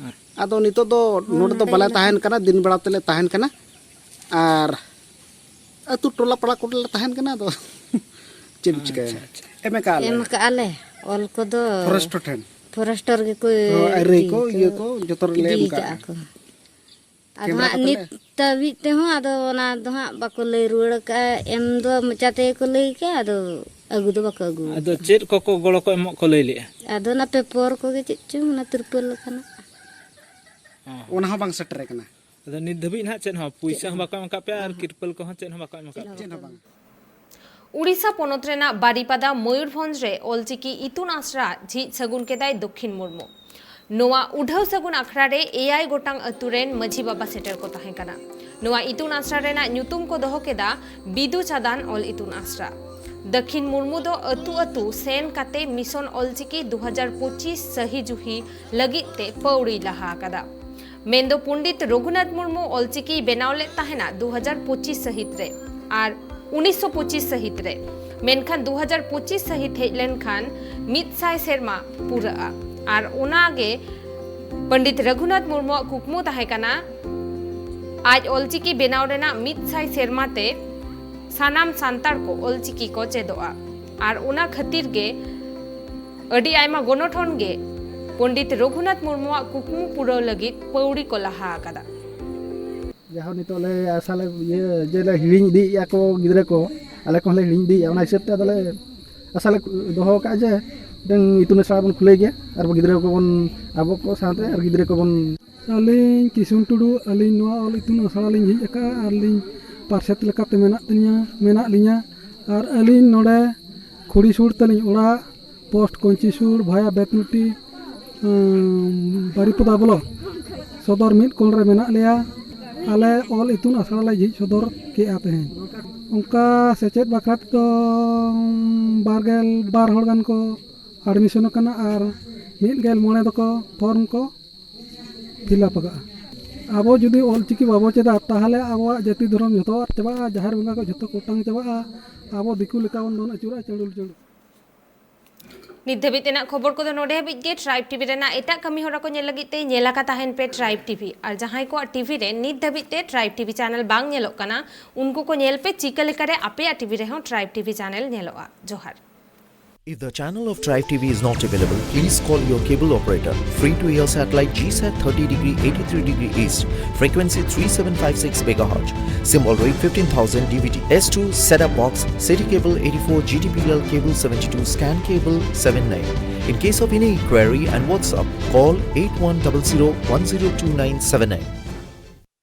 ᱟᱨ ᱟᱫᱚ ᱱᱤᱛᱚᱜ ᱫᱚ ᱦᱚᱸ, ᱱᱚᱰᱮ ᱫᱚ ᱱᱚᱰᱮ ᱵᱟᱞᱮ ᱜᱮᱞᱮ ᱛᱟᱦᱮᱱ ᱛᱟᱦᱮᱱᱟ᱾ ᱠᱟᱱᱟ, ᱫᱤᱱ ᱵᱮᱲᱟ ᱛᱮᱞᱮ ᱛᱟᱦᱮᱱ ᱠᱟᱱᱟ᱾ ᱟᱨ ᱟᱹᱛᱩ ᱴᱚᱞᱟ ᱯᱟᱲᱟ ᱠᱚᱨᱮ ᱞᱮ ᱛᱟᱦᱮᱱ ᱠᱟᱱᱟ᱾ ᱟᱫᱚ ᱪᱮᱫ ᱮᱢ ᱪᱤᱠᱟᱹᱭᱟ? ᱟᱪᱪᱷᱟ, ᱟᱪᱪᱷᱟ᱾ ᱮᱢ ᱟᱠᱟᱫᱼᱟ ᱞᱮ᱾ ᱮᱢ ᱟᱠᱟᱫᱼᱟ ᱞᱮ ᱚᱞ ᱠᱚᱫᱚ᱾ ᱯᱷᱚᱨᱮᱥᱴᱚᱨ ᱴᱷᱮᱱ᱾ ᱯᱷᱚᱨᱮᱥᱴᱚᱨ ᱜᱮᱠᱚ ᱦᱳᱭ, ᱟᱹᱨᱟᱹᱭ ᱤᱫᱤ ᱠᱚ, ᱠᱚ, ᱤᱭᱟᱹ ᱠᱚ, ᱡᱚᱛᱚ ᱨᱮᱞᱮ ᱤᱫᱤ ᱮᱢ ᱠᱟᱜᱼᱟ᱾ ᱟᱠᱟᱫᱼᱟ ᱠᱚ᱾ ᱟᱫᱚ ᱠᱮᱢᱨᱟ ᱦᱟᱸᱜ ᱠᱚᱛᱮ ᱱᱤᱛ ᱞᱮ ᱫᱷᱟᱹᱵᱤᱡ ᱛᱮᱦᱚᱸ ᱟᱫᱚ ᱚᱱᱟ ᱫᱚ ᱦᱟᱸᱜ ᱵᱟᱠᱚ ᱞᱟᱹᱭ ᱨᱩᱣᱟᱹᱲ ᱟᱠᱟᱫᱼᱟ᱾ ᱮᱢ ᱫᱚ ᱢᱚᱪᱟ ᱛᱮᱜᱮ ᱠᱚ ᱞᱟᱹᱭ ᱟᱠᱟᱫᱼᱟ, ᱟᱫᱚ ᱟᱹᱜᱩ ᱫᱚ ᱵᱟᱠᱚ ᱟᱹᱜᱩ ᱟᱫᱚ ᱟᱠᱟᱫᱼᱟ᱾ ᱪᱮᱫ ᱠᱚᱠᱚ ᱜᱚᱲᱚ ᱠᱚ ᱮᱢᱚᱜ ᱠᱚ ᱞᱟᱹᱭ ᱞᱮᱫᱼᱟ? ᱟᱫᱚ ᱚᱱᱟ ᱯᱮᱯᱚᱨ ᱠᱚᱜᱮ ᱪᱮᱫ ᱪᱚᱝ, ᱚᱱᱟ ᱛᱤᱨᱯᱚᱞ ᱞᱮᱠᱟᱱᱟᱜ᱾ ᱦᱚᱸ᱾ ᱚᱱᱟ ᱦᱚᱸ ᱵᱟᱝ ᱥᱮᱴᱮᱨ ᱟᱠᱟᱱᱟ᱾ ᱟᱫᱚ ᱱᱤᱛ ᱫᱷᱟᱹᱵᱤᱡ ᱱᱟᱦᱟᱜ ᱪᱮᱫ ᱦᱚᱸ ᱯᱩᱭᱥᱟᱹ ᱪᱮᱫ ᱦᱚᱸ ᱦᱚᱸ᱾ ᱵᱟᱠᱚ ᱮᱢ ᱟᱠᱟᱫ ᱯᱮᱭᱟ ᱟᱨ ᱚᱦᱚᱸᱜ᱾ ᱛᱤᱨᱯᱚᱞ ᱠᱚᱦᱚᱸ ᱪᱮᱫ ᱦᱚᱸ ᱵᱟᱠᱚ ᱮᱢ ᱟᱠᱟᱫ ᱪᱮᱫ ᱯᱮᱭᱟ? ᱦᱚᱸ ᱵᱟᱝ᱾ ᱩᱲᱤᱥᱥᱟ ᱯᱚᱱᱚᱛ ᱨᱮᱱᱟᱜ ᱵᱟᱨᱤᱯᱟᱫᱟ ᱢᱚᱭᱩᱨᱵᱷᱚᱸᱡᱽ ᱨᱮ ᱚᱞᱪᱤᱠᱤ ᱤᱛᱩᱱ ᱟᱥᱲᱟ ᱡᱷᱤᱡ ᱥᱟᱹᱜᱩᱱ ᱠᱮᱫᱟᱭ ᱫᱚᱠᱷᱤᱱ ᱢᱩᱨᱢᱩ᱾ ᱱᱚᱣᱟ ᱩᱰᱷᱟᱹᱣ ᱥᱟᱹᱜᱩᱱ ᱟᱠᱷᱲᱟ ᱨᱮ ᱮᱭᱟᱭ ᱜᱚᱴᱟᱝ ᱟᱹᱛᱩ ᱨᱮᱱ ᱢᱟᱹᱡᱷᱤ ᱵᱟᱵᱟ ᱥᱮᱴᱮᱨ ᱠᱚ ᱛᱟᱦᱮᱸ ᱠᱟᱱᱟ᱾ ᱱᱚᱣᱟ ᱤᱛᱩᱱ ᱟᱥᱲᱟ ᱨᱮᱱᱟᱜ ᱧᱩᱛᱩᱢ ᱠᱚ ᱫᱚᱦᱚ ᱠᱮᱫᱟ ᱵᱤᱫᱩ ᱪᱟᱸᱫᱟᱱ ᱚᱞ ᱤᱛᱩᱱ ᱟᱥᱲᱟ᱾ ᱫᱚᱠᱷᱤᱱ ᱢᱩᱨᱢᱩ ᱫᱚ ᱟᱹᱛᱩ ᱟᱹᱛᱩ ᱥᱮᱱ ᱠᱟᱛᱮ ᱢᱤᱥᱚᱱ ᱚᱞᱪᱤᱠᱤ ᱫᱩ ᱦᱟᱡᱟᱨ ᱯᱚᱸᱪᱤᱥ ᱥᱟᱹᱦᱤ ᱡᱩᱦᱤ ᱞᱟᱹᱜᱤᱫ ᱛᱮ ᱯᱟᱹᱣᱲᱤ ᱞᱟᱦᱟ ᱟᱠᱟᱫᱟ᱾ ᱢᱮᱱᱫᱚ ᱯᱚᱱᱰᱤᱛ ᱨᱚᱜᱷᱩᱱᱟᱛᱷ ᱢᱩᱨᱢᱩ ᱚᱞᱪᱤᱠᱤᱭ ᱵᱮᱱᱟᱣ ᱞᱮᱫ ᱛᱟᱦᱮᱱᱟ ᱫᱩ ᱦᱟᱡᱟᱨ ᱯᱚᱸᱪᱤᱥ ᱥᱟᱹᱦᱤᱛ ᱨᱮ ᱟᱨ ᱩᱱᱤᱥᱥᱚ ᱯᱚᱸᱪᱤᱥ ᱥᱟᱹᱦᱤᱛ ᱨᱮ, ᱢᱮᱱᱠᱷᱟᱱ ᱫᱩ ᱦᱟᱡᱟᱨ ᱯᱚᱸᱪᱤᱥ ᱥᱟᱹᱦᱤᱛ ᱦᱮᱡ ᱞᱮᱱᱠᱷᱟᱱ ᱢᱤᱫ ᱥᱟᱭ ᱥᱮᱨᱢᱟ ᱯᱩᱨᱟᱹᱜᱼᱟ᱾ ᱟᱨ ᱚᱱᱟᱜᱮ ᱯᱚᱱᱰᱤᱛ ᱨᱚᱜᱷᱩᱱᱟᱛᱷ ᱢᱩᱨᱢᱩᱣᱟᱜ ᱠᱩᱠᱢᱩ ᱛᱟᱦᱮᱸ ᱠᱟᱱᱟ, ᱟᱡ ᱚᱞᱪᱤᱠᱤ ᱵᱮᱱᱟᱣ ᱨᱮᱱᱟᱜ ᱢᱤᱫ ᱥᱟᱭ ᱥᱮᱨᱢᱟ ᱛᱮ ᱥᱟᱱᱟᱢ ᱥᱟᱱᱛᱟᱲ ᱠᱚ ᱚᱞᱪᱤᱠᱤ ᱠᱚ ᱪᱮᱫᱚᱜᱼᱟ᱾ ᱟᱨ ᱚᱱᱟ ᱠᱷᱟᱹᱛᱤᱨ ᱜᱮ ᱟᱹᱰᱤ ᱟᱭᱢᱟ ᱜᱚᱱᱚᱴᱷᱚᱱ ᱜᱮ ᱯᱚᱱᱰᱤᱛ ᱨᱚᱜᱷᱩᱱᱟᱛᱷ ᱢᱩᱨᱢᱩᱣᱟᱜ ᱠᱩᱠᱢᱩ ᱯᱩᱨᱟᱹᱣ ᱞᱟᱹᱜᱤᱫ ᱯᱟᱹᱣᱲᱤ ᱠᱚ ᱞᱟᱦᱟ ᱟᱠᱟᱫᱟ᱾ ᱡᱟᱦᱟᱸ ᱱᱤᱛᱚᱜ ᱞᱮ ᱟᱥᱟ ᱞᱮ ᱤᱭᱟᱹ ᱡᱮ ᱞᱮ ᱦᱤᱲᱤᱧ ᱤᱫᱤᱭᱮᱫᱼᱟ ᱠᱚ ᱜᱤᱫᱽᱨᱟᱹ ᱠᱚ, ᱟᱞᱮ ᱠᱚᱦᱚᱸ ᱞᱮ ᱦᱤᱲᱤᱧ ᱤᱫᱤᱭᱮᱫᱼᱟ᱾ ᱚᱱᱟ ᱦᱤᱥᱟᱹᱵ ᱛᱮ ᱟᱫᱚ ᱞᱮ ᱟᱥᱟ ᱞᱮ ᱫᱚᱦᱚ ᱟᱠᱟᱫᱼᱟ ᱡᱮ ᱢᱤᱫᱴᱟᱝ ᱤᱛᱩᱱ ᱟᱥᱲᱟ ᱵᱚᱱ ᱠᱷᱩᱞᱟᱹᱭ ᱜᱮᱭᱟ ᱟᱨ ᱜᱤᱫᱽᱨᱟᱹ ᱠᱚᱵᱚᱱ ᱟᱵᱚ ᱠᱚ ᱥᱟᱶᱛᱮ ᱟᱨ ᱜᱤᱫᱽᱨᱟᱹ ᱠᱚᱵᱚᱱ ᱟᱹᱞᱤᱧ ᱠᱤᱥᱩᱱ ᱴᱩᱰᱩ, ᱟᱹᱞᱤᱧ ᱱᱚᱣᱟ ᱚᱞ ᱤᱛᱩᱱ ᱟᱥᱲᱟ ᱞᱤᱧ ᱦᱮᱡ ᱟᱠᱟᱫᱼᱟ ᱟᱨ ᱞᱤᱧ ᱯᱟᱨᱥᱮᱛ ᱞᱮᱠᱟᱛᱮ ᱢᱮᱱᱟᱜ ᱛᱤᱧᱟ, ᱢᱮᱱᱟᱜ ᱞᱤᱧᱟ᱾ ᱟᱨ ᱟᱹᱞᱤᱧ ᱱᱚᱰᱮ ᱠᱷᱩᱲᱤᱥᱩᱲ ᱛᱟᱹᱞᱤᱧ ᱚᱲᱟᱜ, ᱯᱳᱥᱴ ᱠᱚᱧᱪᱤᱥᱩᱲ ᱵᱷᱟᱭᱟ ᱵᱮᱛᱱᱩᱴᱤ, ᱟᱸ, ᱵᱟᱨᱤᱯᱚᱫᱟ ᱵᱞᱚᱠ ᱥᱚᱫᱚᱨ ᱢᱤᱫ ᱠᱚᱬ ᱨᱮ ᱢᱮᱱᱟᱜ ᱞᱮᱭᱟ᱾ ᱟᱞᱮ ᱚᱞ ᱤᱛᱩᱱ ᱟᱥᱲᱟ ᱞᱮ ᱡᱷᱤᱡ ᱥᱚᱫᱚᱨ ᱠᱮᱜᱼᱟ ᱛᱮᱦᱮᱧ᱾ ᱚᱱᱠᱟ ᱥᱮᱪᱮᱫ ᱵᱟᱠᱷᱨᱟ ᱛᱮᱫᱚ, ᱩᱸ, ᱵᱟᱨ ᱜᱮᱞ ᱵᱟᱨ ᱦᱚᱲ ᱜᱟᱱ ᱠᱚ ᱟᱰᱢᱤᱥᱚᱱ ᱟᱠᱟᱱᱟ ᱟᱨ ᱢᱤᱫ ᱜᱮᱞ ᱢᱚᱬᱮ ᱫᱚᱠᱚ ᱯᱷᱚᱨᱢ ᱠᱚ ᱯᱷᱤᱞᱟᱯ ᱟᱠᱟᱫᱼᱟ᱾ ᱟᱵᱚ ᱡᱩᱫᱤ ᱚᱞᱪᱤᱠᱤ ᱵᱟᱵᱚ ᱪᱮᱫᱟ, ᱛᱟᱦᱚᱞᱮ ᱟᱵᱚᱣᱟᱜ ᱡᱟᱹᱛᱤ ᱫᱷᱚᱨᱚᱢ ᱡᱷᱚᱛᱚᱣᱟᱜ ᱪᱟᱵᱟᱜᱼᱟ, ᱡᱟᱦᱮᱨ ᱵᱚᱸᱜᱟ ᱠᱚ ᱡᱷᱚᱛᱚ ᱠᱚ ᱚᱴᱟᱝ ᱪᱟᱵᱟᱜᱼᱟ, ᱟᱵᱚ ᱫᱤᱠᱩ ᱞᱮᱠᱟ ᱵᱚᱱ ᱫᱚᱱ ᱟᱹᱪᱩᱨᱚᱜᱼᱟ ᱪᱟᱹᱰᱩᱞ ᱪᱟᱹᱰᱩ᱾ ᱱᱤᱛ ᱫᱷᱟᱹᱵᱤᱡ ᱛᱮᱱᱟᱜ ᱠᱷᱚᱵᱚᱨ ᱠᱚᱫᱚ ᱱᱚᱰᱮ ᱦᱟᱹᱵᱤᱡ ᱜᱮ᱾ ᱴᱨᱟᱭᱤᱵᱽ ᱴᱤᱵᱷᱤ ᱨᱮᱱᱟᱜ ᱮᱴᱟᱜ ᱠᱟᱹᱢᱤ ᱦᱚᱨᱟ ᱠᱚ ᱧᱮᱞ ᱞᱟᱹᱜᱤᱫ ᱛᱮ ᱧᱮᱞ ᱟᱠᱟ ᱛᱟᱦᱮᱱ ᱯᱮ ᱴᱨᱟᱭᱤᱵᱽ ᱴᱤᱵᱷᱤ᱾ ᱟᱨ ᱡᱟᱦᱟᱸᱭ ᱠᱚᱣᱟᱜ ᱴᱤᱵᱷᱤ ᱨᱮ ᱱᱤᱛ ᱫᱷᱟᱹᱵᱤᱡ ᱛᱮ ᱴᱨᱟᱭᱤᱵᱽ ᱴᱤᱵᱷᱤ ᱪᱮᱱᱮᱞ ᱵᱟᱝ ᱧᱮᱞᱚᱜ ᱠᱟᱱᱟ, ᱩᱱᱠᱩ ᱠᱚ ᱧᱮᱞ ᱯᱮ ᱪᱤᱠᱟᱹ ᱞᱮᱠᱟᱨᱮ ᱟᱯᱮᱭᱟᱜ ᱴᱤᱵᱷᱤ ᱨᱮᱦᱚᱸ ᱴᱨᱟᱭᱤᱵᱽ ᱴᱤᱵᱷᱤ ᱪᱮᱱᱮᱞ ᱧᱮᱞᱚᱜᱼᱟ᱾ ᱡᱚᱦᱟᱨ᱾ If the channel of Tribe T V is not available, please call your cable operator. Free to air satellite G sat thirty degree eighty-three degree east, frequency three seven five six megahertz, symbol rate fifteen thousand D V D, S two setup box, City Cable eighty-four, G T P L cable seventy-two, scan cable seven nine. In case of any inquiry and WhatsApp, call eight one double zero one zero two nine seven nine.